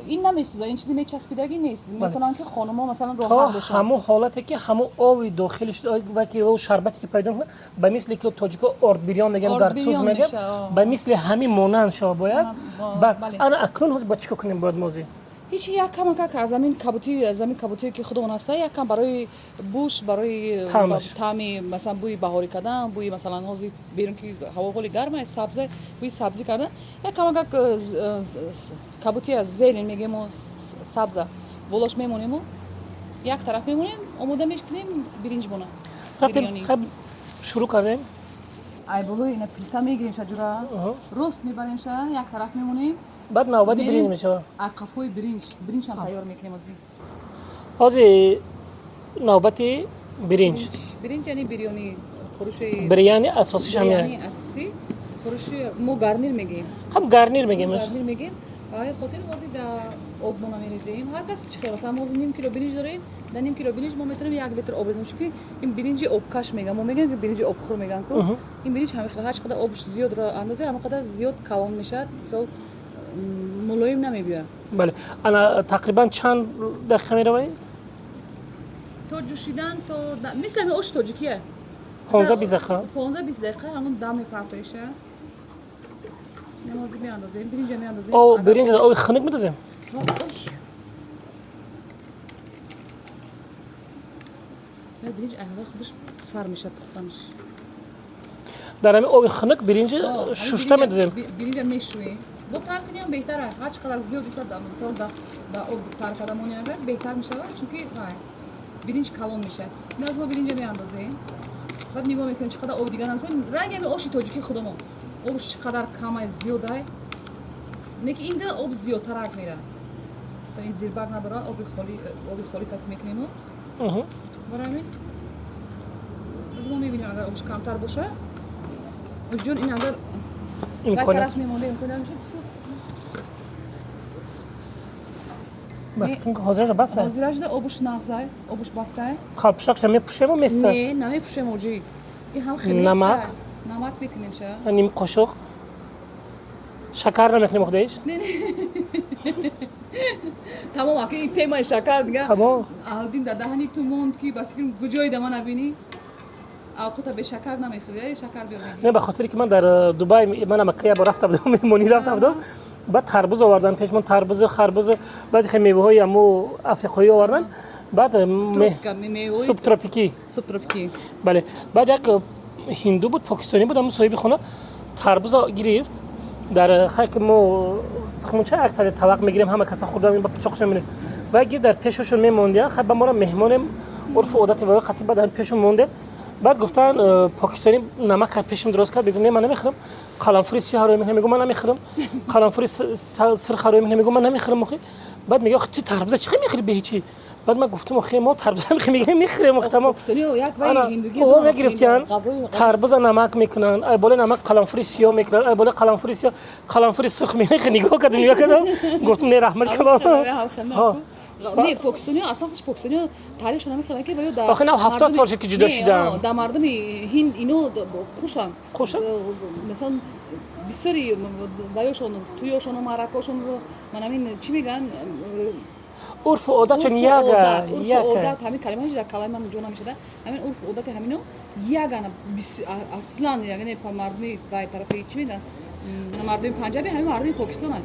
ин намесӯзад, ин чизи мечаспидагӣ нест, метавонанд, ки хонумо масалан роҳат бошанд. Ҳамон ҳолате ки ҳамон ови дохилиш ва ки шарбате ки пайдо мекунад, ба мисли ки тоҷико орд бирён мегӯям, гардсӯз мегӯям, ба мисли ҳамин монанд шава бояд. Баъд ана акнун ҳозир бояд чӣ кор кунем, бояд мозӣ? Ҳеч, як камакак аз ҳамин кабутӣ, аз ҳамин кабутие ки худамон ҳаста, якам барои буш, барои таъми, масалан, бӯи баҳорӣ кардан, бӯи, масалан, ҳозир берун ки ҳаво ҳоли гарма, сабзе, бӯи сабзӣ кардан, як камакак кабутӣ аз зелень мегему, сабза болош мемонему, як тараф мемонем, омода мекунем биринҷбона. Шурӯъ кардем. Ай болои ина плита мегирем ша, ҷура рост мебарем ша, як тараф мемонем. Баъд навбати биринҷ мешавад. Қафои биринҷ, биринҷам тайёр мекунем ҳозир. Ҳозир навбати биринҷ. Биринҷ, яъне бирёни, хӯриши. Бирёни асосиш ҳам. Асосӣ хӯриши мо гарнир мегӯем. Ҳам гарнир мегӯем. Гарнир мегӯем. Барои хотир ҳозир дар об мона мерезем, ҳар кас чӣ хел. Масалан, мо ним кило биринҷ дорем, дар ним кило биринҷ мо метавонем 1 литр об резем, чунки ин биринҷи обкаш мегӯям, мо мегӯем, ки биринҷи обхӯр мегӯям ку. Ин биринҷ ҳамин хел, ҳар чӣ қадар обш зиёд андозе, ҳамон қадар зиёд калон мешавад, мисол, мулоим намебиёяд. Бале, ана тақрибан чанд дақиқа меравад? То ҷӯшидан, то мисли ҳамин оши тоҷикия. 15-20 дақиқа. 15-20 дақиқа ҳамон дам мепартоиша. Намози меандозем, биринҷа меандозем. Биринҷ оби хунук медозем? Биринҷ ҳавои худаш сар мешавад пухтанаш. Дар ҳамин оби хунук биринҷ шушта медозем. Биринҷа мешӯем. Бо тар кунем беҳтар аст, ҳар чӣ қадар зиёд истад, мисол, да об тар карда монӣ, агар беҳтар мешавад, чунки вай биринҷ калон мешавад. Аз мо биринҷа меандозем, баъд нигоҳ мекунем, чӣ қадар об дигар намесем. Ранги ҳамин оши тоҷикии худамон, обш чӣ қадар камай, зиёдай не, ки инда об зиёдтарак мерад. Ин зирбак надорад, оби холӣ, оби холӣ кати мекунему. Барои ҳамин аз мо мебинем, агар обш камтар бошад, ҷон, ин агар як тараф мемонда, имкон мешад. Ҳозира басай. Ҳозира шуда, обуш нағзай, обуш басай. Қалпушакша мепӯшему меса? Не, намепӯшем оҷи. Ин ҳам хеле. Намак. Намак мекунем ша. Ним қошуқ. Шакар намекунем худаиш? Не, не. Тамом, аки ин темаи шакар дига. Тамом. Аҳдин дар даҳани ту монд, ки ба фикрам куҷои да мана бинӣ. Авқота бе шакар намехӯри, шакар биёр. Не, ба хотире ки ман дар Дубай, манам як бор рафта будам, меҳмонӣ рафта будам. Баъд тарбуз овардан пешмон, тарбузу, харбузу, баъд хе меваҳои аму африқоӣ овардан, баъд субтропикӣ. Субтропикӣ. Бале, баъд як ҳинду буд, покистонӣ буд, аму соҳиби хона тарбуза гирифт. Дар хай ки мо тухмунча як тавақ мегирем, ҳама каса хӯрда, ба пучоқшон мебинем, ва гир дар пешашон мемондем. Хай, ба мора меҳмонем, урфу одати ва қатӣ, баъд пешон мондем. Баъд гуфтан, покистони намак пешим дуруст кард, мегӯм, не, ман намехӯрам. Қаламфури сиёҳ рӯй мекунам, мегӯм, ман намехӯрам. Қаламфури сурх рӯй мекунам, мегӯм, ман намехӯрам. Охи, баъд мега, охи, ту тарбуза чӣ мехӯри бе ҳечи? Баъд ман гуфтам, охи, мо тарбуза мегирем, мехӯрем, охи, тамом. Мегирифтиян, тарбуза намак мекунанд, ай болои намак қаламфури сиёҳ мекунанд, ай болои қаламфури сиёҳ қаламфури сурх мекунанд. Нигоҳ кардам, нигоҳ кардам, гуфтам, не, раҳмат калом. Не, покистониё аслан худш покистониё таърихшон ҳамин ки ва охи нав 70 сол шуд, ки ҷудо шудам. Дар мардуми ҳинд ино хушанд. Хушанд. Масалан, бисёри ваёшон, туёшону маъракошонро, ман ҳамин чӣ мегӯянд, урфу одатшон яга. Урфу одат, ҳамин калима ҳеҷ дар калами ман ҷо намешада. Ҳамин урфу одати ҳамино ягана аслан, яъне мардуми вай тарафи чӣ мегӯянд, мардуми панҷаби, ҳамин мардуми покистонанд.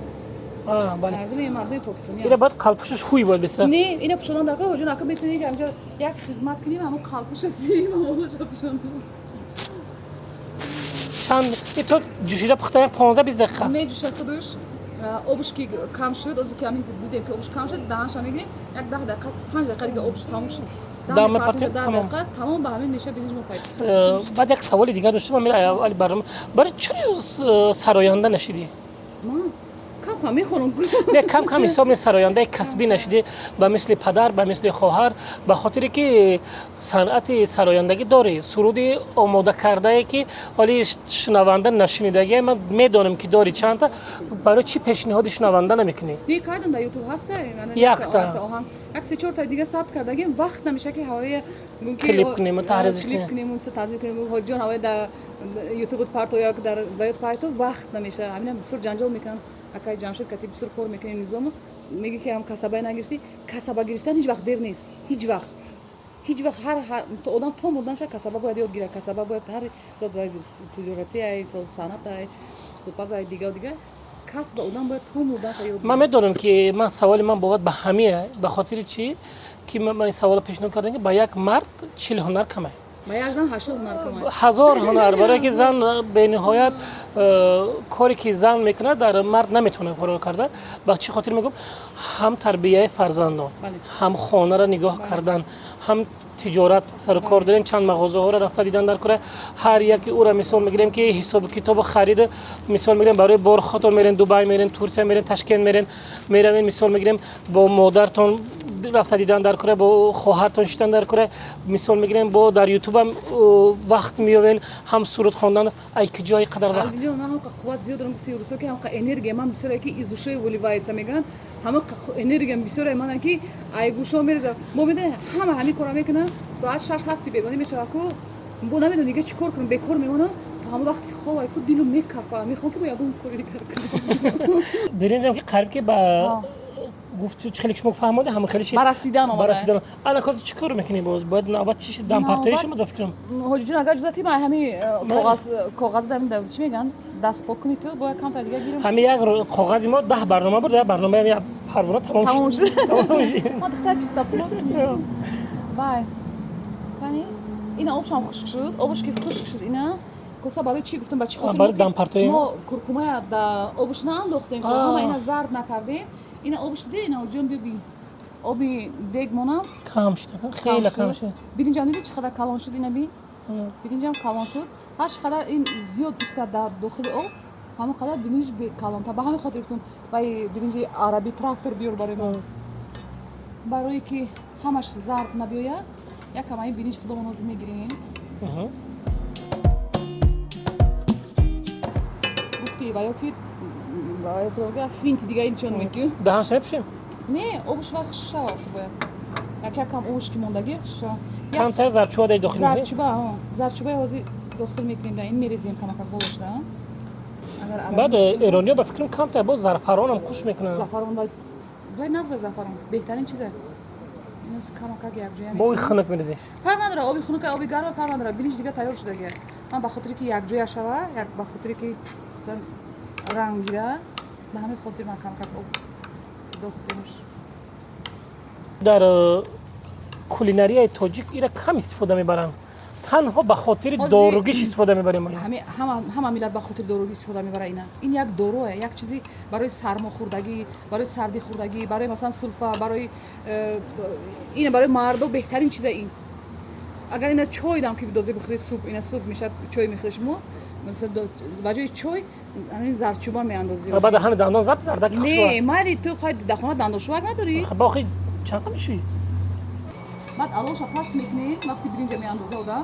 Мардуми покистони. Ина бояд қалпушаш ҳуй бояд биса. Не, ина пӯшодан дар кор, ҷон, ака, метавонӣ ки ҳамҷо як хизмат кунем, ҳамон қалпуша тием, ҳамонша пӯшонем. Чанд то ҷӯшида пухта, як 15-20 дақиқа меҷӯшад худаш. Обуш ки кам шуд, озе ки ҳамин дидем, ки обуш кам шуд, даҳанша мегирем, як 10 дақиқа, 5 дақиқа дига обуш тамом шуд, 10 дақиқа тамом, ба ҳамин меша биринҷ мо пайдо. Баъд як саволи дигар доштам аввали барнома: барои чаро сароянда нашидӣ? Ман кам кам мехонам. Не, кам кам ҳисоб не, сарояндаи касбӣ нашидӣ, ба мисли падар, ба мисли хоҳар, ба хотире ки санъати сарояндагӣ дорӣ, суруди омода кардае, ки ҳоли шунаванда нашунидагие, ман медонам, ки дорӣ чандта. Барои чӣ пешниҳоди шунаванда намекунӣ? Не, кардам, дар ютуб ҳаста. Якта. Як се чорта дига сабт кардагим, вақт намеша, ки ҳавоя клип кунем, таҳризиш. Клип кунем, таҳрир кунем. Ҳоҷиҷон, ҳавоя дар ютубут парто ё дар ваёт парто, вақт намеша. Ҳамина бисёр ҷанҷол мекунанд. Акай Ҷамшед кати бисёр кор мекунем, низому меги, ки ҳам касабае нагирифтӣ. Касаба гирифтан ҳеҷ вақт дер нест, ҳеҷ вақт, ҳеҷ вақт. Ҳар одам то мурданша касаба бояд ёд гирад. Касаба бояд ҳар тиҷоратӣ, санъат, пухтупаз, дига дига касба одам бояд то мурданша ёд. Ман медонам, ки ман саволи ман бовад ба ҳамия, ба хотири чӣ ки ман ин саволро пешниҳод кардам, ки ба як мард 40 ҳунар камай. Ба як зан 80 ҳунар камай. 1000 ҳунар, барое ки зан бениҳоят коре ки зан мекунад, дар мард наметавонад корро карда. Ба чӣ хотир мегӯм? Ҳам тарбияи фарзандон, ҳам хонаро нигоҳ кардан, ҳам тиҷорат сару кор дорем, чанд мағозаҳоро рафта дидан дар кора, ҳар яке ӯро мисол мегирем, ки ҳисобу китобу харида, мисол мегирем, барои бор хотон мерен, Дубай мерен, Турсия мерен, Ташкент мерен, меравен, мисол мегирем, бо модартон рафта дидан дар кора, бо хоҳартон шидан дар кора, мисол мегирем, бо дар ютубам вақт меёвен, ҳам суруд хондан. Ай куҷои қадар вақт? Ман ҳамқа қувват зиёд дорам, гуфти русо, ки ҳамқа энергия ман бисёре, ки из ушей выливается мегӯянд. Ҳама энергиям бисёре манам, ки ай гӯшо мерезам. Мо медонем, ҳама ҳамин корро мекунам, соат 6-7 бегонӣ мешава ку, бо намедонам дига чӣ кор кунам, бекор мемонам то ҳамон вақти хоб, ку дилу мекафа, мехоҳам, ки бо ягон кори дигар кунам. Биринҷам ки қариб ки ба гуфт, хеле шумо фаҳмода, ҳама хеле чи барасидан омада. Барасидан. Ана коз чӣ кор мекунӣ боз? Бояд навбат чӣ шид, дампартои шумо, ба фикрам. Ҳоҷиҷон, агар иҷозат, ман ҳами коғаз, коғаз дам, чӣ мегӯянд, даст пок кунӣ, ту бояд камтар дига гирам. Ҳами як коғази мо 10 барнома буд, як барнома як парвона тамом шуд. Ма духтар чистоплот. Вай, кани ина обшам хушк шуд. Обуш ки хушк шуд, ина коса барои чӣ гуфтам, ба чӣ хотир? Барои дампартои. Мо куркумая да обуш наандохтем, ҳама ина зард накардем. Ина обуш диди, ина ҷон, бибин, оби дег монам. Кам шуд, хеле кам шуд. Биринҷам диди, чӣ қадар калон шуд? Ина бин, биринҷам калон шуд. Ҳар чӣ қадар ин зиёд истад дар дохили об, ҳамон қадар биринҷ калонтар. Ба ҳамин хотир гуфтам, вай биринҷи араби трактор биёр барои мо, барое ки ҳамаш зард набиёяд. Якам ҳамин биринҷ худомон ҳозир мегирем. Гуфти ва ё ки финти дига инчон метиён. Даҳанша мепӯшем? Не, обуш вай хушк шава, бояд як якам обуш ки мондагӣ хушк шава. Камтар зарчуба дай дохил. Зарчуба, зарчубаи ҳозир дохил мекунем, да ин мерезем камака болошда. Баъд эрониё, ба фикрам, камтар боз зафаронам хуш мекунанд. Зафарон вай нағза, зафарон беҳтарин чиза. Камакак якҷоя. Бо оби хунук мерезиш? Фарқ надора, оби хунук, оби гарма, фарқ надора, биринҷ дига тайёр шудагия. Ман ба хотире ки якҷоя шава, як ба хотире ки ранг гира, ба ҳамин хотир ман камакак об дохтемш. Дар кулинарияи тоҷик ира кам истифода мебаранд, танҳо ба хотири доругиш истифода мебарем. Ҳама миллат ба хотири доругӣ истифода мебарад ина. Ин як доруе, як чизи барои сармохӯрдагӣ, барои сардӣ хӯрдагӣ, барои масалан сулфа, барои ина, барои мардо беҳтарин чиза ин. Агар ина чой дам ки бидозе бихӯред субҳ, ина субҳ мешавад чой мехӯред шумо, масалан ба ҷои чой ҳамин зардчӯба меандозӣ. Ва баъд ҳами дандон забт зардаки хушбӯ. Не, майли ту хай дар хона дандоншӯвак надорӣ? Хаб охи чанд мешӯӣ? Баъд алоша паст мекунем, вақти биринҷа меандоза одам,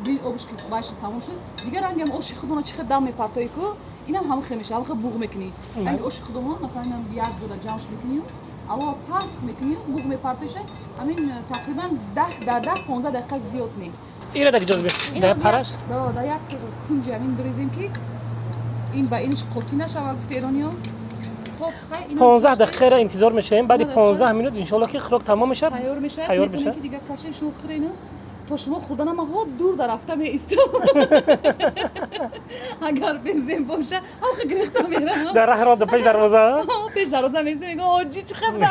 биринҷ обш ки байши тамом шуд, дигар рангам оши худона чӣ хел дам мепартоӣ ку, инам ҳамон хел мешавад, ҳамон хел буғ мекунӣ. Ранги оши худомон, масалан, инам як ҷода ҷамъш мекунию, алова паст мекунию, буғ мепартоиша, ҳамин тақрибан 10-15 дақиқа зиёд не. Ира даг ҷозбе. Дар параш? Да, як кунҷи ҳамин бирезем ки ин ба иниш қотӣ нашавад, гуфти эрониё. 15 дақиқаро интизор мешавем. Баъди 15 минут иншоалло ки хӯрок тамом мешавад. Тайёр мешавад. Тайёр метавонем мешавад. ки дигар кашем, шумо хӯрену то шумо хӯрданам ҳо дур дар рафта меистам. Агар безем боша, ҳамхе гирифта мерам. Дар раҳ ро пеш дарвоза. Пеш дарвоза меистам, мегӯям ҳоҷӣ чӣ хел буда?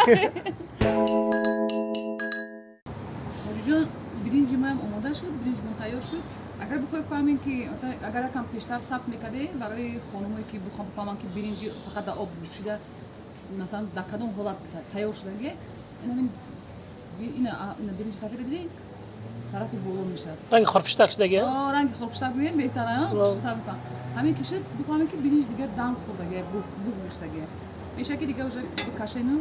Ҳоҷиҷон, биринҷи маам омода шуд, биринҷмон тайёр шуд. Агар бихоҳед фаҳмем ки масалан агар якам пештар сабт мекардем барои хонумое ки бихоҳанд бифаҳманд ки биринҷи фақат дар об ҷӯшида масалан дар кадом ҳолат тайёр шудаге, ина ина биринҷи сафеда дидед, тарафи боло мешавад. Ранги хорпуштак шудаги? Ранги хорпуштак мегӯем, беҳтар, хуштар мефаҳм. Ҳамин ки шуд, бифаҳмем ки биринҷ дигар дам хӯрдаге, буғ гирифтаге. Мешавад ки дигар уже бикашену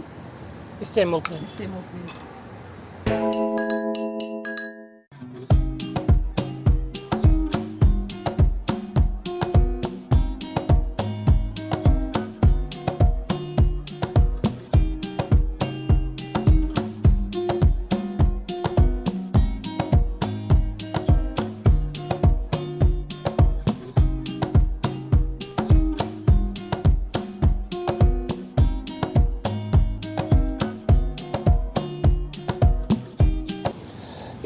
истеъмол кунем. Истеъмол кунем.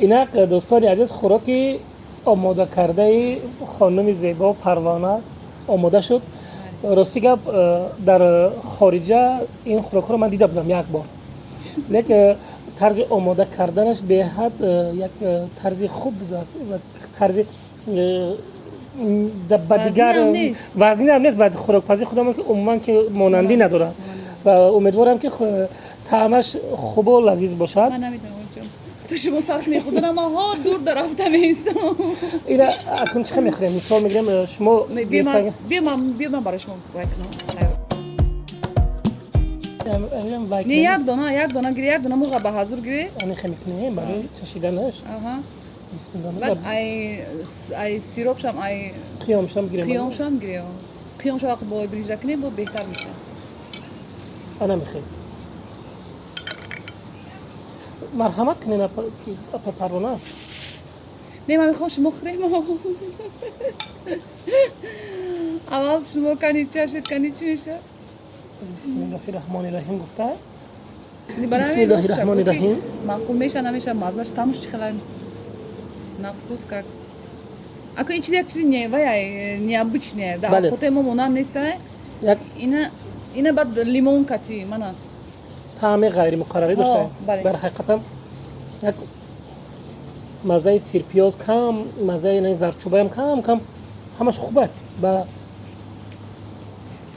Инак, дӯстони азиз, хӯроки омода кардаи хонуми зебо Парвона омода шуд. Рости гап, дар хориҷа ин хӯрокҳоро ман дида будам як бор, лек тарзи омода карданаш беҳад як тарзи хуб будааст ва тарзи ба дигар вазнинам нест, ба хӯрокпазии худамон ки умуман ки монандӣ надорад ва умедворам ки таъмаш хубу лазиз бошад. То шумо сарф мехӯрданам, ҳо дур дар рафта меистам. Ира акнун чӣ хел мехӯрем? Мисол мегирем, шумо биё ман барои шумо вай кунам. Не, як дона, як дона гири, як дона мурға ба ҳазур гири. Ани хел мекунем барои чашиданаш. Баъд ай сиропшам, ай қиёмшам гирем. Қиёмшам гирем. Қиёмша вақт болои биринҷа кунем, бо беҳтар мешавад. Ана мехел. Марҳамат кунед, апа Парвона. Не, ман мехоҳам шумо хӯрем. Аввал шумо кани чашед, кани чӣ мешавад? Бисмиллоҳи раҳмони раҳим гуфта. Бисмиллоҳи раҳмони раҳим. Маъқул меша, намеша, маззаш тамш чӣ хела на вкус как. Ако ин чиз як чизи не, вай необычное. Да, овқоти мо монанд нест. Як ина баъд лимон кати, мана. Таъми ғайримуқаррарӣ дошта. Дар ҳақиқатам як маззаи сирпиёз кам, маззаи зардчӯбаям кам кам, ҳамаш хуб ба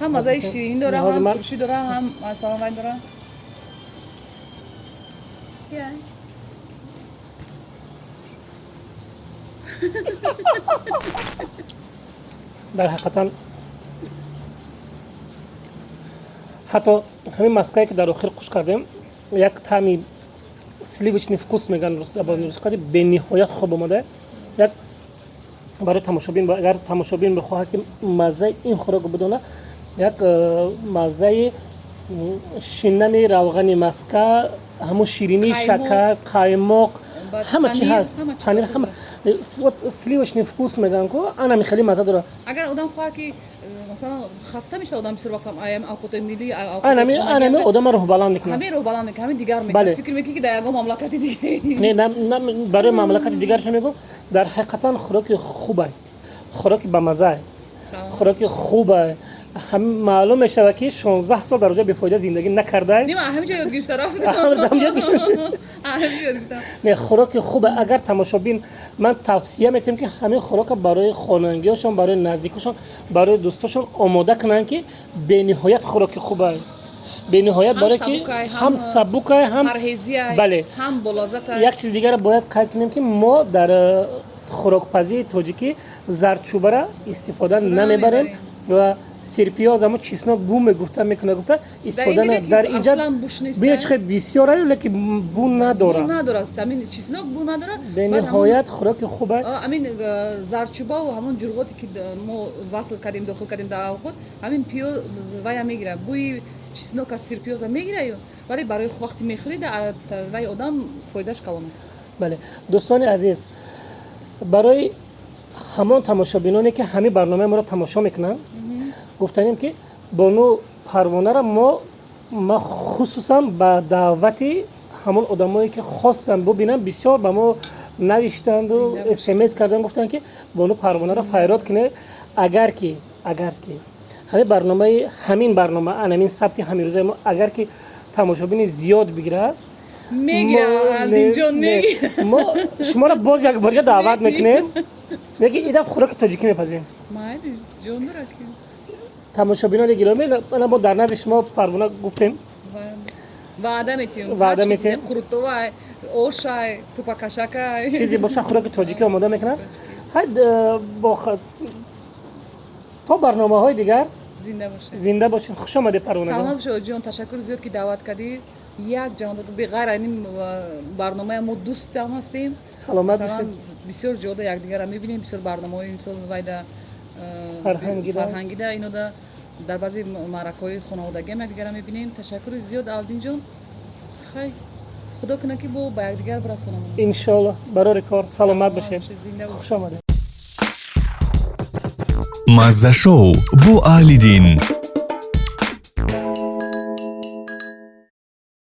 ҳам маззаи ширин дора, ҳам туршӣ дора, ҳам саломат дора. Дар ҳақиқатан ҳатто ҳамин маскае ки дар охир қуш кардем, як таъми сливочный вкус мегӯянд забони русқади, бениҳоят хуб омада. Як барои тамошобин, агар тамошобин бихоҳад ки маззаи ин хӯрокро бидонад, як маззаи шинами равғани маска, ҳамун ширинии шакар, қаймоқ, ҳама чи ҳаст, панир, ҳама сливочный вкус мегӯянд ку, анами хеле мазза дорад. Агар одам хоҳад ки масалан хаста мешавад одам бисёр вақт овқоти миллӣ, анами одама рӯҳбаланд мекунад. Ҳамин рӯҳбаланд мекунад, ҳамин дигар мекунад. Фикр мекунӣ ки дар ягон мамлакати дигар. Не, барои мамлакати дигарша мегӯм, дар ҳақиқатан хӯроки хубай, хӯроки бамаззай, хӯроки хубай. Маълум мешавад ки 16 сол дар оҷа бефоида зиндагӣ накардай. Не, ман ҳамин ҷо ёд гирифта рафтам. Не, хӯроки хубе. Агар тамошобин, ман тавсия метиҳам ки ҳамин хӯрока барои хонангиҳошон, барои наздикошон, барои дӯстошон омода кунанд ки бениҳоят хӯроки хубе. Бениҳоят, барое ки ҳам сабукай, ҳам бале. Як чизи дигарро бояд қайд кунем, ки мо дар хӯрокпазии тоҷикӣ зардчӯбара истифода намебарем ва сирпиёз, амо чеснок бу мегуфта мекуна гуфта истифода. Дар инҷа бина, чӣ хел бисёр, лекин бу надора. Бениҳоят хӯроки хуба. Амин зардчӯбаву ҳамон ҷурғоте, ки мо васл кардем, дохил кардем дар авқот, ҳамин пиёз вая мегира, бӯи чеснок аз сирпиёза мегираю, вале барои вақти мехӯрӣ, вай одам фоидаш калона. Бале, дӯстони азиз, барои ҳамон тамошобиноне, ки ҳамин барномаи моро тамошо мекунанд, гуфтанем, ки бону Парвонара мо, ма хусусан ба даъвати ҳамон одамое, ки хостанд бубинанд, бисёр ба мо навиштанду СМС кардан, гуфтанд, ки бону Парвонаро файрод кунед. Агар ки ҳамин барномаи, ҳамин барнома, анамин сабти ҳамирӯзаи мо, агар ки тамошобини зиёд бигирад, мо шуморо боз як борга даъват мекунем, лекин ин дафъ хӯроки тоҷикӣ мепазем. Тамошобинони гиромӣ, мо дар назди шумо Парвона гуфтем. Ваъда метиҳем. Ваъда метиҳем. Қурутовай, ошай, тупакашакай. Чизе боша, хӯроки тоҷикӣ омода мекунад. Ҳай, то барномаҳои дигар. Зинда бошед. Зинда бошед. Хуш омадед, Парвона. Саломат бошед, ҷон. Ташаккур зиёд, ки даъват кардӣ. Як ҷаҳон беғайр ин барномаи мо дӯстам ҳастем. Саломат бошед. Бисёр ҷода якдигарро мебинем, бисёр барномаҳои, мисол, вайда фарҳангида, инода, дар баъзе маъракаҳои хонаводагиам якдигарро мебинем. Ташаккури зиёд, Алдинҷон. Хай, худо кунад, ки бо ба якдигар бирасонам. Иншоалло. Барори кор, саломат бошед, хуш омадед. Мазза шоу бо Аҳли дин.